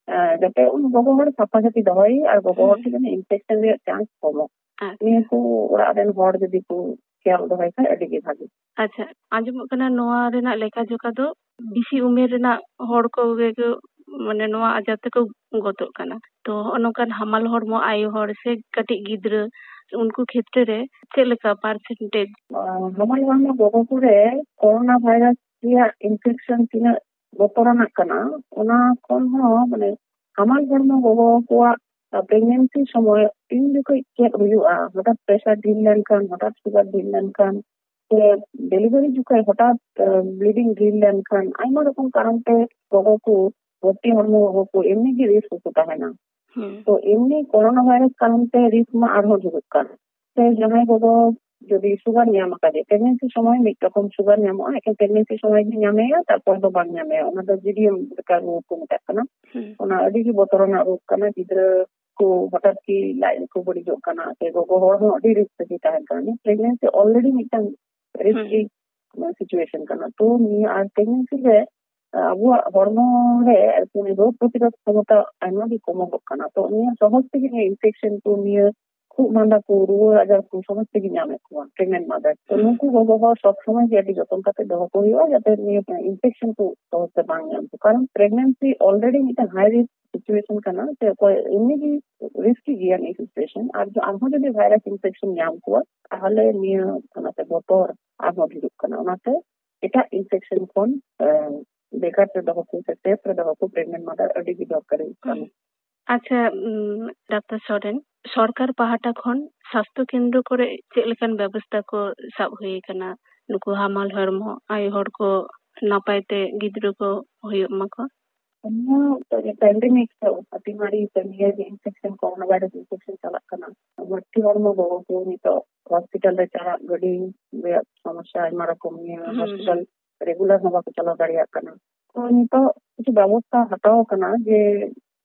ᱮ, ᱡᱟᱛᱮ ᱩᱱᱤ ᱜᱚᱜᱚ ᱦᱚᱲ ᱥᱟᱯᱷᱟ ᱥᱟᱹᱯᱷᱤ ᱫᱚᱦᱚᱭᱮ ᱟᱨ ᱜᱚᱜᱚ ᱦᱚᱲ ᱦᱩᱸ᱾ ᱴᱷᱮᱱ ᱤᱱᱯᱷᱮᱠᱥᱚᱱ ᱨᱮᱭᱟᱜ ᱪᱟᱱᱥ ᱠᱚᱢᱚᱜ᱾ ᱟᱪᱪᱷᱟ᱾ ᱱᱤᱭᱟᱹ ᱠᱚ ᱚᱲᱟᱜ ᱨᱮᱱ ᱦᱚᱲ ᱡᱩᱫᱤ ᱠᱚ ᱠᱷᱮᱭᱟᱞ ᱫᱚᱦᱚᱭ ᱠᱷᱟᱡ ᱟᱹᱰᱤ ᱜᱮ ᱵᱷᱟᱜᱤ᱾ ᱟᱪᱪᱷᱟ, ᱟᱸᱡᱚᱢᱚᱜ ᱠᱟᱱᱟ ᱱᱚᱣᱟ ᱨᱮᱱᱟᱜ ᱞᱮᱠᱷᱟ ᱡᱚᱠᱷᱟ ᱫᱚ ᱵᱮᱥᱤ ᱩᱢᱮᱨ ᱨᱮᱱᱟᱜ ᱦᱚᱲ ᱠᱚᱜᱮ ᱠᱚ, ᱢᱟᱱᱮ, ᱱᱚᱣᱟ ᱟᱡᱟᱨ ᱛᱮᱠᱚ ᱜᱚᱛᱚᱜ ᱠᱟᱱᱟ᱾ ᱛᱚ ᱦᱚᱸᱜᱼᱚ ᱱᱚᱝᱠᱟᱱ ᱦᱟᱢᱟᱞ ᱦᱚᱲᱢᱚ ᱟᱭᱳ ᱦᱚᱲ ᱥᱮ ᱠᱟᱹᱴᱤᱡ ᱜᱤᱫᱽᱨᱟᱹ, ᱩᱱᱠᱩ ᱠᱷᱮᱛᱨᱮ ᱨᱮ ᱪᱮᱫ ᱞᱮᱠᱟ ᱯᱟᱨᱥᱮᱱᱴᱮᱡᱽ? ᱟᱸ, ᱦᱟᱢᱟᱞ ᱦᱚᱲᱢᱚ ᱜᱚᱜᱚ ᱠᱚᱨᱮ ᱠᱳᱨᱳᱱᱟ ᱵᱷᱟᱭᱨᱟᱥ ᱨᱮᱭᱟᱜ ᱤᱱᱯᱷᱮᱠᱥᱚᱱ ᱛᱤᱱᱟᱹᱜ ᱵᱚᱛᱚᱨᱟᱱᱟᱜ ᱠᱟᱱᱟ, ᱚᱱᱟ ᱠᱷᱚᱱ ᱦᱚᱸ, ᱢᱟᱱᱮ, ᱦᱟᱢᱟᱞ ᱦᱚᱲᱢᱚ ᱜᱚᱜᱚ ᱠᱚᱣᱟᱜ ᱯᱨᱮᱜᱱᱮᱱᱥᱤ ᱥᱚᱢᱚᱭ ᱛᱤᱱ ᱡᱚᱠᱷᱚᱡ ᱪᱮᱫ ᱦᱩᱭᱩᱜᱼᱟ, ᱦᱚᱴᱟᱛ ᱯᱨᱮᱥᱟᱨ ᱰᱷᱤᱞ ᱞᱮᱱᱠᱷᱟᱱ, ᱦᱚᱴᱟᱛ ᱥᱩᱜᱟᱨ ᱰᱷᱤᱞ ᱞᱮᱱᱠᱷᱟᱱ, ᱥᱮ ᱰᱮᱞᱤᱵᱷᱟᱨᱤ ᱡᱚᱠᱷᱚᱡ ᱦᱚᱴᱟᱛ, ᱟᱸ, ᱵᱞᱤᱰᱤᱝ ᱰᱷᱤᱞ ᱞᱮᱱᱠᱷᱟᱱ, ᱟᱭᱢᱟ ᱨᱚᱠᱚᱢ ᱠᱟᱨᱚᱱ ᱛᱮ ᱜᱚᱜᱚ ᱠᱚ, ᱵᱟᱹᱲᱛᱤ ᱦᱚᱲᱢᱚ ᱜᱚᱜᱚ ᱠᱚ ᱮᱢᱱᱤ ᱜᱮ ᱨᱤᱥᱠ ᱨᱮᱠᱚ ᱛᱟᱦᱮᱱᱟ᱾ ᱦᱩᱸ᱾ ᱛᱚ ᱮᱢᱱᱤ ᱠᱳᱨᱳᱱᱟ ᱵᱷᱟᱭᱨᱟᱥ ᱠᱟᱨᱚᱱ ᱛᱮ ᱨᱤᱥᱠ ᱢᱟ ᱟᱨᱦᱚᱸ ᱰᱷᱮᱨᱚᱜ ᱠᱟᱱ᱾ ᱥᱮ ᱡᱟᱦᱟᱸᱭ ᱜᱚᱜᱚ ᱡᱩᱫᱤ ᱥᱩᱜᱟᱨ ᱧᱟᱢ ᱟᱠᱟᱫᱮ, ᱯᱨᱮᱜᱱᱮᱱᱥᱤ ᱥᱚᱢᱚᱭ ᱢᱤᱫ ᱨᱚᱠᱚᱢ ᱥᱩᱜᱟᱨ ᱧᱟᱢᱚᱜᱼᱟ, ᱮᱠᱮᱱ ᱯᱨᱮᱜᱱᱮᱱᱥᱤ ᱥᱚᱢᱚᱭ ᱜᱮ ᱧᱟᱢᱮᱭᱟ, ᱛᱟᱨᱯᱚᱨ ᱫᱚ ᱵᱟᱝ ᱧᱟᱢᱮᱭᱟ, ᱚᱱᱟ ᱫᱚ ᱡᱤᱰᱤᱭᱟᱢ ᱞᱮᱠᱟ ᱨᱳᱜᱽ ᱠᱚ ᱢᱮᱛᱟᱜ ᱠᱟᱱᱟ᱾ ᱦᱩᱸ᱾ ᱚᱱᱟ ᱟᱹᱰᱤ ᱜᱮ ᱵᱚᱛᱚᱨᱟᱱᱟᱜ ᱨᱳᱜᱽ ᱠᱟᱱᱟ᱾ ᱜᱤᱫᱽᱨᱟᱹ ᱠᱚ ᱦᱚᱴᱟᱛ ᱜᱮ ᱞᱟᱡ ᱨᱮᱠᱚ ᱵᱟᱹᱲᱤᱡᱚᱜ ᱠᱟᱱᱟ, ᱥᱮ ᱜᱚᱜᱚ ᱦᱚᱲ ᱦᱚᱸ ᱟᱹᱰᱤ ᱨᱤᱥᱠ ᱨᱮᱠᱚ ᱛᱟᱦᱮᱱ ᱠᱟᱱᱟ᱾ ᱱᱤᱭᱟᱹ ᱯᱨᱮᱜᱱᱮᱱᱥᱤ ᱚᱞᱨᱮᱰᱤ ᱢᱤᱫᱴᱟᱝ ᱨᱤᱥᱠᱤ ᱦᱩᱸ᱾ ᱥᱤᱪᱩᱭᱮᱥᱚᱱ ᱠᱟᱱᱟ᱾ ᱛᱚ ᱱᱤᱭᱟᱹ ᱟᱨ ᱯᱨᱮᱜᱱᱮᱱᱥᱤ ᱨᱮ ᱟᱵᱚᱣᱟᱜ ᱦᱚᱲᱢᱚ ᱨᱮ ᱟᱨᱠᱤ ᱨᱳᱜᱽ ᱯᱨᱚᱛᱤᱨᱳᱫᱷ ᱠᱷᱚᱢᱚᱛᱟ ᱟᱭᱢᱟ ᱜᱮ ᱠᱚᱢᱚᱜᱚᱜ ᱠᱟᱱᱟ᱾ ᱛᱚ ᱱᱤᱭᱟᱹ ᱥᱚᱦᱚᱡ ᱛᱮᱜᱮ ᱱᱤᱭᱟᱹ ᱤᱱᱯᱷᱮᱠᱥᱚᱱ ᱠᱚ, ᱱᱤᱭᱟᱹ ᱠᱷᱩᱜ ᱢᱟᱸᱫᱟ ᱠᱚ, ᱨᱩᱣᱟᱹ ᱟᱡᱟᱨ ᱠᱚ ᱥᱚᱢᱚᱥᱛᱚ ᱜᱮ ᱧᱟᱢᱮᱫ ᱠᱚᱣᱟ pregnant mother᱾ ᱛᱚ ᱦᱩᱸ᱾ ᱱᱩᱠᱩ ᱜᱚᱜᱚ ᱦᱚᱲ ᱥᱚᱵ ᱥᱚᱢᱚᱭ ᱜᱮ ᱟᱹᱰᱤ ᱡᱚᱛᱚᱱ ᱠᱟᱛᱮ ᱫᱚᱦᱚ ᱠᱚ ᱦᱩᱭᱩᱜᱼᱟ, ᱡᱟᱛᱮ ᱱᱤᱭᱟᱹ infection ᱠᱚ ᱥᱚᱦᱚᱡ ᱛᱮ ᱵᱟᱝ ᱧᱟᱢ ᱠᱚ᱾ ᱠᱟᱨᱚᱱ pregnancy already ᱢᱤᱫᱴᱟᱝ high risk situation ᱠᱟᱱᱟ, ᱥᱮ ᱚᱠᱚᱭ ᱮᱢᱱᱤ ᱜᱮ risky ᱜᱮᱭᱟ ᱱᱤᱭᱟᱹ situation᱾ ᱟᱨ ᱡᱚ-, ᱟᱨᱦᱚᱸ ᱡᱩᱫᱤ virus infection ᱧᱟᱢ ᱠᱚᱣᱟ, ᱛᱟᱦᱚᱞᱮ ᱱᱤᱭᱟᱹ ᱚᱱᱟᱛᱮ ᱵᱚᱛᱚᱨ ᱟᱨᱦᱚᱸ ᱰᱷᱮᱨᱚᱜ ᱠᱟᱱᱟ᱾ ᱚᱱᱟᱛᱮ ᱮᱴᱟᱜ infection ᱠᱷᱚᱱ, ᱮ, ᱵᱮᱜᱟᱨ ᱨᱮ ᱫᱚᱦᱚ ᱠᱚ ᱥᱮ safe ᱨᱮ ᱫᱚᱦᱚ ᱠᱚ pregnant mother ᱟᱹᱰᱤ ᱜᱮ ᱫᱚᱨᱠᱟᱨᱤ ᱠᱟᱱᱟ᱾ ᱦᱩᱸ᱾ ᱟᱪᱪᱷᱟ, ᱩᱢ, ᱰᱟᱠᱛᱟᱨ ᱥᱚᱨᱮᱱ, ᱥᱚᱨᱠᱟᱨ ᱯᱟᱦᱴᱟ ᱠᱷᱚᱱ ᱥᱟᱥᱛᱷᱚ ᱠᱮᱱᱫᱨᱚ ᱠᱚᱨᱮ ᱪᱮᱫ ᱞᱮᱠᱟᱱ ᱵᱮᱵᱚᱥᱛᱷᱟ ᱠᱚ ᱥᱟᱵ ᱦᱩᱭ ᱟᱠᱟᱱᱟ ᱱᱩᱠᱩ ᱦᱟᱢᱟᱞ ᱦᱚᱲᱢᱚ ᱟᱭᱳ ᱦᱚᱲ ᱠᱚ ᱱᱟᱯᱟᱭ ᱛᱮ ᱜᱤᱫᱽᱨᱟᱹ ᱠᱚ ᱦᱩᱭᱩᱜ ᱢᱟᱠᱚ? ᱱᱤᱭᱟᱹ pandemic ᱛᱮ ᱚᱛᱤᱢᱟᱨᱤ ᱥᱮ ᱱᱤᱭᱟᱹ ᱡᱮ infection, corona virus infection ᱪᱟᱞᱟᱜ ᱠᱟᱱᱟ, ᱵᱷᱚᱨᱛᱤ ᱦᱚᱲᱢᱚ ᱜᱚᱜᱚ ᱠᱚ ᱱᱤᱛᱚᱜ hospital ᱨᱮ ᱪᱟᱞᱟᱜ, ᱜᱟᱹᱰᱤ ᱨᱮᱭᱟᱜ ᱥᱚᱢᱚᱥᱥᱟ, ᱟᱭᱢᱟ ᱨᱚᱠᱚᱢ ᱱᱤᱭᱟᱹ ᱦᱩᱸ, ᱦᱩᱸ᱾ Hospital regular ᱦᱚᱸ ᱵᱟᱠᱚ ᱪᱟᱞᱟᱣ ᱫᱟᱲᱮᱭᱟᱜ ᱠᱟᱱᱟ᱾ ᱛᱚ ᱱᱤᱛᱚᱜ ᱠᱤᱪᱷᱩ ᱵᱮᱵᱚᱥᱛᱷᱟ ᱦᱟᱛᱟᱣ ᱠᱟᱱᱟ ᱡᱮ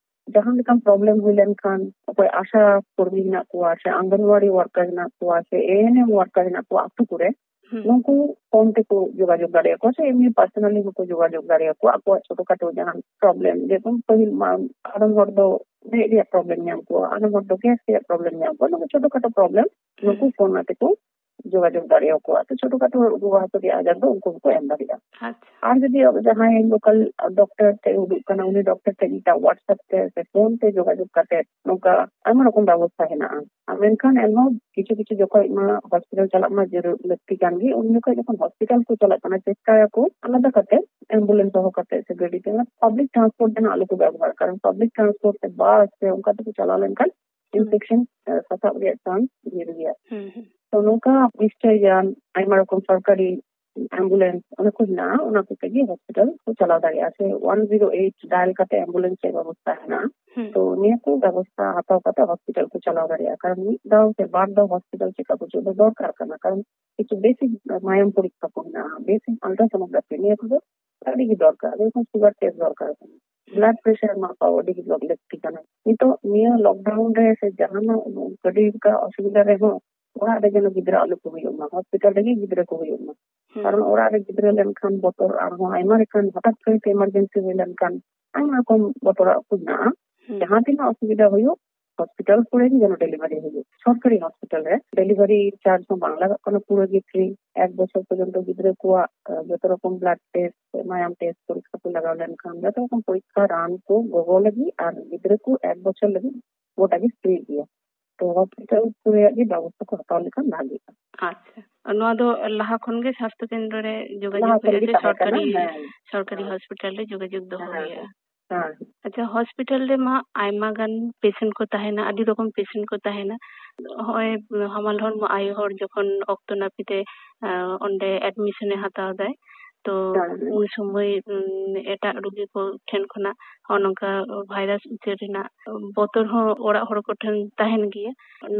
ᱡᱟᱦᱟᱸ ᱞᱮᱠᱟᱱ problem ᱦᱩᱭ ᱞᱮᱱᱠᱷᱟᱱ ᱚᱠᱚᱭ ᱟᱥᱟ ᱠᱚᱨᱢᱤ ᱦᱮᱱᱟᱜ ᱠᱚᱣᱟ ᱥᱮ ᱚᱝᱜᱚᱱᱣᱟᱲᱤ worker ᱦᱮᱱᱟᱜ ᱠᱚᱣᱟ ᱥᱮ A N M worker ᱦᱮᱱᱟᱜ ᱠᱚᱣᱟ ᱟᱹᱛᱩ ᱠᱚᱨᱮ, ᱦᱩᱸ᱾ ᱱᱩᱠᱩ phone ᱛᱮᱠᱚ ᱡᱳᱜᱟᱡᱳᱜᱽ ᱫᱟᱲᱮᱭᱟᱠᱚᱣᱟ ᱥᱮ ᱮᱢᱱᱤ personally ᱦᱚᱸᱠᱚ ᱡᱳᱜᱟᱡᱳᱜᱽ ᱫᱟᱲᱮᱭᱟᱠᱚᱣᱟ᱾ ᱟᱠᱚᱣᱟᱜ ᱪᱷᱳᱴᱳ ᱠᱷᱟᱴᱳ ᱡᱟᱦᱟᱸ problem, ᱡᱮᱨᱚᱠᱚᱢ ᱯᱟᱹᱦᱤᱞ ᱢᱟ ᱟᱫᱚᱢ ᱦᱚᱲ ᱫᱚ ᱞᱟᱡ ᱨᱮᱭᱟᱜ problem ᱧᱟᱢ ᱠᱚᱣᱟ, ᱟᱫᱚᱢ ᱦᱚᱲ ᱫᱚ gas ᱨᱮᱭᱟᱜ problem ᱧᱟᱢ ᱠᱚᱣᱟ, ᱱᱩᱠᱩ ᱪᱷᱳᱴᱳ ᱠᱷᱟᱴᱳ problem ᱦᱩᱸ᱾ ᱱᱩᱠᱩ phone ᱟᱛᱮ ᱠᱚ ᱡᱳᱜᱟᱡᱳᱜᱽ ᱫᱟᱲᱮᱭᱟᱠᱚᱣᱟ᱾ ᱛᱚ ᱪᱷᱳᱴᱳ ᱠᱷᱟᱴᱳ ᱨᱩᱣᱟᱹ ᱦᱟᱹᱥᱩ ᱨᱮᱭᱟᱜ ᱟᱡᱟᱨ ᱫᱚ ᱩᱱᱠᱩ ᱦᱚᱸᱠᱚ ᱮᱢ ᱫᱟᱲᱮᱭᱟᱜᱼᱟ᱾ ᱟᱪᱪᱷᱟ᱾ ᱟᱨ ᱡᱩᱫᱤ ᱡᱟᱦᱟᱸᱭ local doctor ᱴᱷᱮᱡ ᱩᱫᱩᱜ ᱠᱟᱱᱟ, ᱩᱱᱤ doctor ᱴᱷᱮᱡ ᱢᱤᱫᱴᱟᱝ WhatsApp ᱛᱮ ᱥᱮ phone ᱛᱮ ᱡᱳᱜᱟᱡᱳᱜᱽ ᱠᱟᱛᱮ ᱱᱚᱝᱠᱟ ᱟᱭᱢᱟ ᱨᱚᱠᱚᱢ ᱵᱮᱵᱚᱥᱛᱷᱟ ᱦᱮᱱᱟᱜᱼᱟ᱾ ᱟᱨ ᱢᱮᱱᱠᱷᱟᱱ ᱮᱱᱦᱚᱸ ᱠᱤᱪᱷᱩ ᱠᱤᱪᱷᱩ ᱡᱚᱠᱷᱚᱡ ᱢᱟ hospital ᱪᱟᱞᱟᱜ ᱢᱟ ᱡᱟᱹᱨᱩᱲ ᱞᱟᱹᱠᱛᱤ ᱠᱟᱱ ᱜᱮ, ᱩᱱ ᱡᱚᱠᱷᱚᱡ ᱡᱚᱠᱷᱚᱱ hospital ᱠᱚ ᱪᱟᱞᱟᱜ ᱠᱟᱱᱟ, ᱪᱮᱥᱴᱟᱭᱟᱠᱚ ᱟᱞᱟᱫᱟ ᱠᱟᱛᱮ ambulance ᱫᱚᱦᱚ ᱠᱟᱛᱮ ᱥᱮ ᱜᱟᱹᱰᱤ ᱛᱮ, public transport ᱡᱮᱱᱚ ᱟᱞᱚ ᱠᱚ ᱵᱮᱵᱚᱦᱟᱨ, ᱠᱟᱨᱚᱱ public transport ᱥᱮ bus ᱥᱮ ᱚᱱᱠᱟ ᱛᱮᱠᱚ ᱪᱟᱞᱟᱣ ᱞᱮᱱᱠᱷᱟᱱ ᱦᱩᱸ᱾ Infection, ᱮ, ᱥᱟᱥᱟᱵ ᱨᱮᱭᱟᱜ chance ᱰᱷᱮᱨ ᱜᱮᱭᱟ᱾ ᱦᱩᱸ, ᱦᱩᱸ᱾ ᱛᱚ ᱱᱚᱝᱠᱟ ᱱᱤᱥᱪᱚᱭ ᱜᱮ ᱟᱭᱢᱟ ᱨᱚᱠᱚᱢ ᱥᱚᱨᱠᱟᱨᱤ ambulance ᱚᱱᱟ ᱠᱚ ᱦᱮᱱᱟᱜᱼᱟ, ᱚᱱᱟ ᱠᱚᱛᱮ ᱜᱮ hospital ᱠᱚ ᱪᱟᱞᱟᱣ ᱫᱟᱲᱮᱭᱟᱜᱼᱟ, ᱥᱮ one zero eight dial ᱠᱟᱛᱮ ambulance ᱨᱮᱭᱟᱜ ᱵᱮᱵᱚᱥᱛᱷᱟ ᱦᱮᱱᱟᱜᱼᱟ᱾ ᱦᱩᱸ᱾ ᱛᱚ ᱱᱤᱭᱟᱹ ᱠᱚ ᱵᱮᱵᱚᱥᱛᱷᱟ ᱦᱟᱛᱟᱣ ᱠᱟᱛᱮ hospital ᱠᱚ ᱪᱟᱞᱟᱣ ᱫᱟᱲᱮᱭᱟᱜᱼᱟ, ᱠᱟᱨᱚᱱ ᱢᱤᱫ ᱫᱷᱟᱣ ᱥᱮ ᱵᱟᱨ ᱫᱷᱟᱣ hospital checkup ᱦᱚᱪᱚ ᱫᱚ ᱫᱚᱨᱠᱟᱨ ᱠᱟᱱᱟ, ᱠᱟᱨᱚᱱ ᱠᱤᱪᱷᱩ basic ᱢᱟᱭᱟᱢ ᱯᱚᱨᱤᱠᱠᱷᱟ ᱠᱚ ᱦᱮᱱᱟᱜᱼᱟ, basic ultrasonography, ᱱᱤᱭᱟᱹ ᱠᱚᱫᱚ ᱟᱹᱰᱤ ᱜᱮ ᱫᱚᱨᱠᱟᱨ, ᱡᱮᱨᱚᱠᱚᱢ sugar test ᱫᱚᱨᱠᱟᱨ ᱠᱟᱱᱟ, blood pressure ᱢᱟᱯᱟᱣ ᱟᱹᱰᱤ ᱜᱮ ᱞᱟᱹᱠᱛᱤ ᱠᱟᱱᱟ᱾ ᱱᱤᱛᱚᱜ ᱱᱤᱭᱟᱹ lockdown ᱨᱮ ᱥᱮ ᱡᱟᱦᱟᱱᱟᱜ ᱟᱹᱰᱤ ᱞᱮᱠᱟ ᱚᱥᱩᱵᱤᱫᱷᱟ ᱨᱮᱦᱚᱸ ᱚᱲᱟᱜ ᱨᱮ ᱡᱮᱱᱚ ᱜᱤᱫᱽᱨᱟᱹ ᱟᱞᱚ ᱠᱚ ᱦᱩᱭᱩᱜ ᱢᱟ, hospital ᱨᱮᱜᱮ ᱜᱤᱫᱽᱨᱟᱹ ᱠᱚ ᱦᱩᱭᱩᱜ ᱢᱟ᱾ ᱦᱩᱸ᱾ ᱠᱟᱨᱚᱱ ᱚᱲᱟᱜ ᱨᱮ ᱜᱤᱫᱽᱨᱟᱹ ᱞᱮᱱᱠᱷᱟᱱ ᱵᱚᱛᱚᱨ ᱟᱨᱦᱚᱸ ᱟᱭᱢᱟ ᱞᱮᱠᱟᱱ ᱦᱚᱴᱟᱛ ᱠᱚᱨᱮ emergency ᱦᱩᱭ ᱞᱮᱱᱠᱷᱟᱱ ᱟᱭᱢᱟ ᱨᱚᱠᱚᱢ ᱵᱚᱛᱚᱨᱟᱜ ᱠᱚ ᱢᱮᱱᱟᱜᱼᱟ᱾ ᱦᱩᱸ᱾ ᱡᱟᱦᱟᱸ ᱛᱤᱱᱟᱹᱜ ᱚᱥᱩᱵᱤᱫᱷᱟ ᱦᱩᱭᱩᱜ, ᱦᱚᱥᱯᱤᱴᱟᱞ ᱠᱚᱨᱮ ᱜᱮ ᱡᱮᱱᱚ ᱰᱮᱞᱤᱵᱷᱟᱨᱤ ᱦᱩᱭᱩᱜ, ᱥᱚᱨᱠᱟᱨᱤ ᱦᱚᱥᱯᱤᱴᱟᱞ ᱨᱮ ᱰᱮᱞᱤᱵᱷᱟᱨᱤ ᱪᱟᱨᱡᱽ ᱦᱚᱸ ᱵᱟᱝ ᱞᱟᱜᱟᱜ ᱠᱟᱱᱟ, ᱯᱩᱨᱟᱹ ᱜᱮ ᱯᱷᱨᱤ᱾ ᱮᱠ ᱵᱚᱪᱷᱚᱨ ᱯᱚᱨᱡᱚᱱᱛᱚ ᱜᱤᱫᱽᱨᱟᱹ ᱠᱚᱣᱟᱜ ᱡᱚᱛᱚ ᱨᱚᱠᱚᱢ ᱵᱞᱟᱰ ᱴᱮᱥᱴ, ᱢᱟᱭᱟᱢ ᱴᱮᱥᱴ, ᱯᱚᱨᱤᱠᱠᱷᱟ ᱠᱚ ᱞᱟᱜᱟᱣ ᱞᱮᱱᱠᱷᱟᱱ ᱡᱚᱛᱚ ᱨᱚᱠᱚᱢ ᱯᱚᱨᱤᱠᱠᱷᱟ, ᱨᱟᱱ ᱠᱚ ᱜᱚᱜᱚ ᱞᱟᱹᱜᱤᱫ ᱟᱨ ᱜᱤᱫᱽᱨᱟᱹ ᱠᱚ ᱮᱠ ᱵᱚᱪᱷᱚᱨ ᱞᱟᱹᱜᱤᱫ ᱜᱚᱴᱟ ᱜᱮ ᱯᱷᱨᱤ ᱜᱮᱭᱟ᱾ ᱛᱚ ᱦᱚᱥᱯᱤᱴᱟᱞ ᱠᱚ ᱨᱮᱭᱟᱜ ᱜᱮ ᱵᱮᱵᱚᱥᱛᱷᱟ ᱠᱚ ᱦᱟᱛᱟᱣ ᱞᱮᱠᱷᱟᱱ ᱵᱷᱟᱜᱤᱜᱼᱟ᱾ ᱟᱪᱪᱷᱟ, ᱱᱚᱣᱟ ᱫᱚ ᱞᱟᱦᱟ ᱠᱷᱚᱱ ᱜᱮ ᱥᱟᱥᱛᱷᱚ ᱠᱮᱱᱫᱨᱚ ᱨᱮ ᱡᱳᱜᱟᱡᱳᱜᱽ ᱞᱟᱦᱟ ᱠᱷᱚᱱ ᱦᱩᱭᱩᱜᱼᱟ ᱜᱮ ᱡᱮ ᱛᱟᱦᱮᱸ ᱠᱟᱱᱟ, ᱥᱚᱨᱠᱟᱨᱤ, ᱦᱮᱸ᱾ ᱥᱚᱨᱠᱟᱨᱤ ᱦᱮᱸ᱾ ᱦᱚᱥᱯᱤᱴᱟᱞ ᱨᱮ ᱡᱳᱜᱟᱡᱳᱜᱽ ᱫᱚᱦᱚ ᱦᱮᱸ, ᱦᱩᱭᱩᱜᱼᱟ᱾ ᱦᱮᱸ᱾ ᱟᱪᱪᱷᱟ, ᱦᱚᱥᱯᱤᱴᱟᱞ ᱨᱮᱢᱟ ᱟᱭᱢᱟ ᱜᱟᱱ ᱯᱮᱥᱮᱱᱴ ᱠᱚ ᱛᱟᱦᱮᱱᱟ, ᱟᱹᱰᱤ ᱨᱚᱠᱚᱢ ᱯᱮᱥᱮᱱᱴ ᱠᱚ ᱛᱟᱦᱮᱱᱟ᱾ ᱦᱚᱸᱜᱼᱚᱭ ᱦᱟᱢᱟᱞ ᱦᱚᱲᱢᱚ ᱟᱭᱳ ᱦᱚᱲ ᱡᱚᱠᱷᱚᱱ ᱚᱠᱛᱚ ᱱᱟᱹᱯᱤᱛᱮ, ᱟᱸ, ᱚᱸᱰᱮ ᱮᱰᱢᱤᱥᱚᱱᱮ ᱦᱟᱛᱟᱣ ᱫᱟᱭ, ᱛᱚ ᱦᱮᱸ, ᱦᱮᱸ᱾ ᱩᱱ ᱥᱚᱢᱚᱭ, ᱩᱸ, ᱮᱴᱟᱜ ᱨᱩᱜᱤ ᱠᱚ ᱴᱷᱮᱱ ᱠᱷᱚᱱᱟᱜ ᱦᱚᱸᱜᱼᱚ ᱱᱚᱝᱠᱟ ᱵᱷᱟᱭᱨᱟᱥ ᱩᱪᱟᱹᱲ ᱨᱮᱱᱟᱜ ᱵᱚᱛᱚᱨ ᱦᱚᱸ ᱚᱲᱟᱜ ᱦᱚᱲ ᱠᱚᱴᱷᱮᱱ ᱛᱟᱦᱮᱱ ᱜᱮᱭᱟ᱾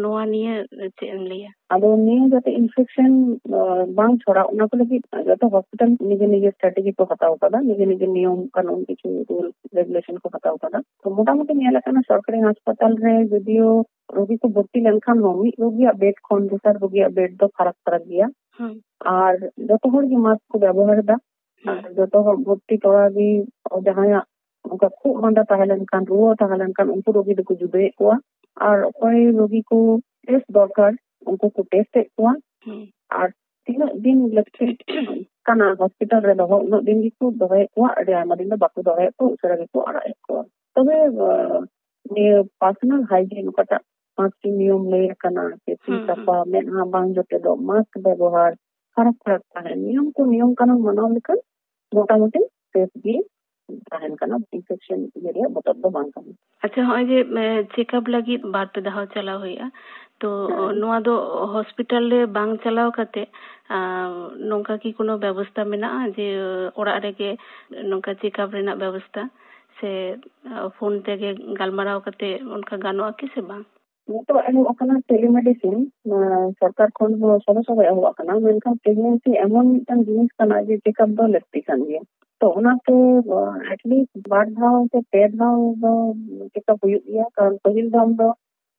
ᱱᱚᱣᱟ ᱱᱤᱭᱟᱹ ᱪᱮᱫ ᱮᱢ ᱞᱟᱹᱭᱟ? ᱟᱫᱚ ᱱᱤᱭᱟᱹ ᱡᱟᱛᱮ ᱤᱱᱯᱷᱮᱠᱥᱚᱱ, ᱟᱸ, ᱵᱟᱝ ᱪᱷᱚᱲᱟᱜ, ᱚᱱᱟ ᱠᱚ ᱞᱟᱹᱜᱤᱫ ᱡᱚᱛᱚ ᱦᱚᱥᱯᱤᱴᱟᱞ ᱱᱤᱡᱮ ᱱᱤᱡᱮ ᱥᱴᱨᱟᱴᱮᱡᱤ ᱠᱚ ᱦᱟᱛᱟᱣ ᱠᱟᱫᱟ, ᱱᱤᱡᱮ ᱱᱤᱡᱮ ᱱᱤᱭᱚᱢ ᱠᱟᱹᱱᱩᱱ, ᱠᱤᱪᱷᱩ ᱨᱩᱞ ᱨᱮᱜᱩᱞᱮᱥᱚᱱ ᱠᱚ ᱦᱟᱛᱟᱣ ᱠᱟᱫᱟ᱾ ᱛᱚ ᱢᱚᱴᱟᱢᱩᱴᱤ ᱧᱮᱞ ᱟᱠᱟᱱᱟ ᱥᱚᱨᱠᱟᱨᱤ ᱦᱟᱥᱯᱟᱛᱟᱞ ᱨᱮ ᱡᱩᱫᱤᱭᱳ ᱨᱳᱜᱤ ᱠᱚ ᱵᱷᱚᱨᱛᱤ ᱞᱮᱱᱠᱷᱟᱱ ᱦᱚᱸ ᱢᱤᱫ ᱨᱳᱜᱤᱭᱟᱜ ᱵᱮᱰ ᱠᱷᱚᱱ ᱫᱚᱥᱟᱨ ᱨᱳᱜᱤᱭᱟᱜ ᱵᱮᱰ ᱫᱚ ᱯᱷᱟᱨᱟᱠ ᱯᱷᱟᱨᱟᱠ ᱜᱮᱭᱟ᱾ ᱦᱩᱸ᱾ ᱟᱨ ᱡᱚᱛᱚ ᱦᱚᱲ ᱜᱮ ᱢᱟᱥᱠ ᱠᱚ ᱵᱮᱵᱚᱦᱟᱨ ᱮᱫᱟ᱾ ᱦᱩᱸ᱾ ᱟᱨ ᱡᱚᱛᱚ ᱦᱚᱲ ᱵᱷᱚᱨᱛᱤ ᱛᱚᱨᱟ ᱜᱮ ᱡᱟᱦᱟᱸᱭᱟᱜ ᱚᱱᱠᱟ ᱠᱷᱩᱜ ᱢᱟᱸᱫᱟ ᱛᱟᱦᱮᱸ ᱞᱮᱱᱠᱷᱟᱱ, ᱨᱩᱣᱟᱹ ᱛᱟᱦᱮᱸ ᱞᱮᱱᱠᱷᱟᱱ ᱩᱱᱠᱩ ᱨᱳᱜᱤ ᱫᱚᱠᱚ ᱡᱩᱫᱟᱹᱭᱮᱫ ᱠᱚᱣᱟ᱾ ᱟᱨ ᱚᱠᱚᱭ ᱨᱳᱜᱤ ᱠᱚ ᱴᱮᱥᱴ ᱫᱚᱨᱠᱟᱨ ᱩᱱᱠᱩ ᱠᱚ ᱴᱮᱥᱴ ᱮᱫ ᱠᱚᱣᱟ᱾ ᱦᱩᱸ᱾ ᱟᱨ ᱛᱤᱱᱟᱹᱜ ᱫᱤᱱ ᱞᱟᱹᱠᱛᱤ ᱠᱟᱱᱟ ᱦᱚᱥᱯᱤᱴᱟᱞ ᱨᱮ ᱫᱚᱦᱚ, ᱩᱱᱟᱹᱜ ᱫᱤᱱ ᱜᱮᱠᱚ ᱫᱚᱦᱚᱭᱮᱫ ᱠᱚᱣᱟ᱾ ᱟᱹᱰᱤ ᱟᱭᱢᱟ ᱫᱤᱱ ᱫᱚ ᱵᱟᱠᱚ ᱫᱚᱦᱚᱭᱮᱫ ᱠᱚᱣᱟ, ᱩᱥᱟᱹᱨᱟ ᱜᱮᱠᱚ ᱟᱲᱟᱜ ᱮᱫ ᱠᱚᱣᱟ᱾ ᱛᱚᱵᱮ, ᱟᱸ, ᱱᱤᱭᱟᱹ ᱯᱟᱨᱥᱚᱱᱟᱞ ᱦᱟᱭᱡᱤᱱ ᱚᱠᱟᱴᱟᱜ ᱯᱟᱸᱪᱴᱤ ᱱᱤᱭᱚᱢ ᱞᱟᱹᱭ ᱟᱠᱟᱱᱟ, ᱡᱮ ᱛᱤ ᱦᱩᱸ, ᱦᱩᱸ᱾ ᱥᱟᱯᱷᱟ, ᱢᱮᱫᱦᱟ ᱵᱟᱝ ᱡᱚᱴᱮᱫᱚᱜ, ᱢᱟᱥᱠ ᱵᱮᱵᱚᱦᱟᱨ, ᱯᱷᱟᱨᱟᱠ ᱯᱷᱟᱨᱟᱠ ᱛᱟᱦᱮᱸ, ᱱᱤᱭᱚᱢ ᱠᱚ ᱱᱤᱭᱚᱢ ᱠᱟᱹᱱᱩᱱ ᱢᱟᱱᱟᱣ ᱞᱮᱠᱷᱟᱱ ᱢᱚᱴᱟᱢᱩᱴᱤ ᱥᱮᱯ ᱜᱮ ᱛᱟᱦᱮᱱ ᱠᱟᱱᱟ, ᱤᱱᱯᱷᱮᱠᱥᱚᱱ ᱤᱭᱟᱹ ᱨᱮᱭᱟᱜ ᱵᱚᱛᱚᱨ ᱫᱚ ᱵᱟᱝ ᱠᱟᱱᱟ᱾ ᱟᱪᱪᱷᱟ, ᱦᱚᱸᱜᱼᱚᱭ ᱡᱮ, ᱮ, ᱪᱮᱠᱟᱯ ᱞᱟᱹᱜᱤᱫ ᱵᱟᱨ ᱯᱮ ᱫᱷᱟᱣ ᱪᱟᱞᱟᱣ ᱦᱩᱭᱩᱜᱼᱟ, ᱛᱚ ᱦᱮᱸ᱾ ᱱᱚᱣᱟ ᱫᱚ ᱦᱚᱥᱯᱤᱴᱟᱞ ᱨᱮ ᱵᱟᱝ ᱪᱟᱞᱟᱣ ᱠᱟᱛᱮ, ᱟ, ᱱᱚᱝᱠᱟ ᱠᱤ ᱠᱳᱱᱳ ᱵᱮᱵᱚᱥᱛᱟ ᱢᱮᱱᱟᱜᱼᱟ ᱡᱮ ᱚᱲᱟᱜ ᱨᱮᱜᱮ ᱱᱚᱝᱠᱟ ᱪᱮᱠᱟᱯ ᱨᱮᱱᱟᱜ ᱵᱮᱵᱚᱥᱛᱟ, ᱥᱮ, ᱟ, ᱯᱷᱳᱱ ᱛᱮᱜᱮ ᱜᱟᱞᱢᱟᱨᱟᱣ ᱠᱟᱛᱮ ᱚᱱᱠᱟ ᱜᱟᱱᱚᱜᱼᱟ ᱠᱤ ᱥᱮ ᱵᱟᱝ? ᱱᱤᱛᱚᱜ ᱮᱦᱚᱵ ᱟᱠᱟᱱᱟ ᱴᱮᱞᱤᱢᱮᱰᱤᱥᱤᱱ, ᱟᱸ, ᱥᱚᱨᱠᱟᱨ ᱠᱷᱚᱱ ᱦᱚᱸ ᱥᱚᱸᱜᱮ ᱥᱚᱸᱜᱮ ᱮᱦᱚᱵ ᱟᱠᱟᱱᱟ, ᱢᱮᱱᱠᱷᱟᱱ ᱯᱨᱮᱜᱱᱮᱱᱥᱤ ᱮᱢᱚᱱ ᱢᱤᱫᱴᱟᱝ ᱡᱤᱱᱤᱥ ᱠᱟᱱᱟ ᱡᱮ ᱪᱮᱠᱟᱯ ᱫᱚ ᱞᱟᱹᱠᱛᱤ ᱠᱟᱱ ᱜᱮᱭᱟ᱾ ᱛᱚ ᱚᱱᱟᱛᱮ, ᱟᱸ, ᱮᱴᱞᱤᱥᱴ ᱵᱟᱨ ᱫᱷᱟᱣ ᱥᱮ ᱯᱮ ᱫᱷᱟᱣ ᱫᱚ ᱪᱮᱠᱟᱯ ᱦᱩᱭᱩᱜ ᱜᱮᱭᱟ, ᱠᱟᱨᱚᱱ ᱯᱟᱹᱦᱤᱞ ᱫᱷᱟᱣ ᱫᱚ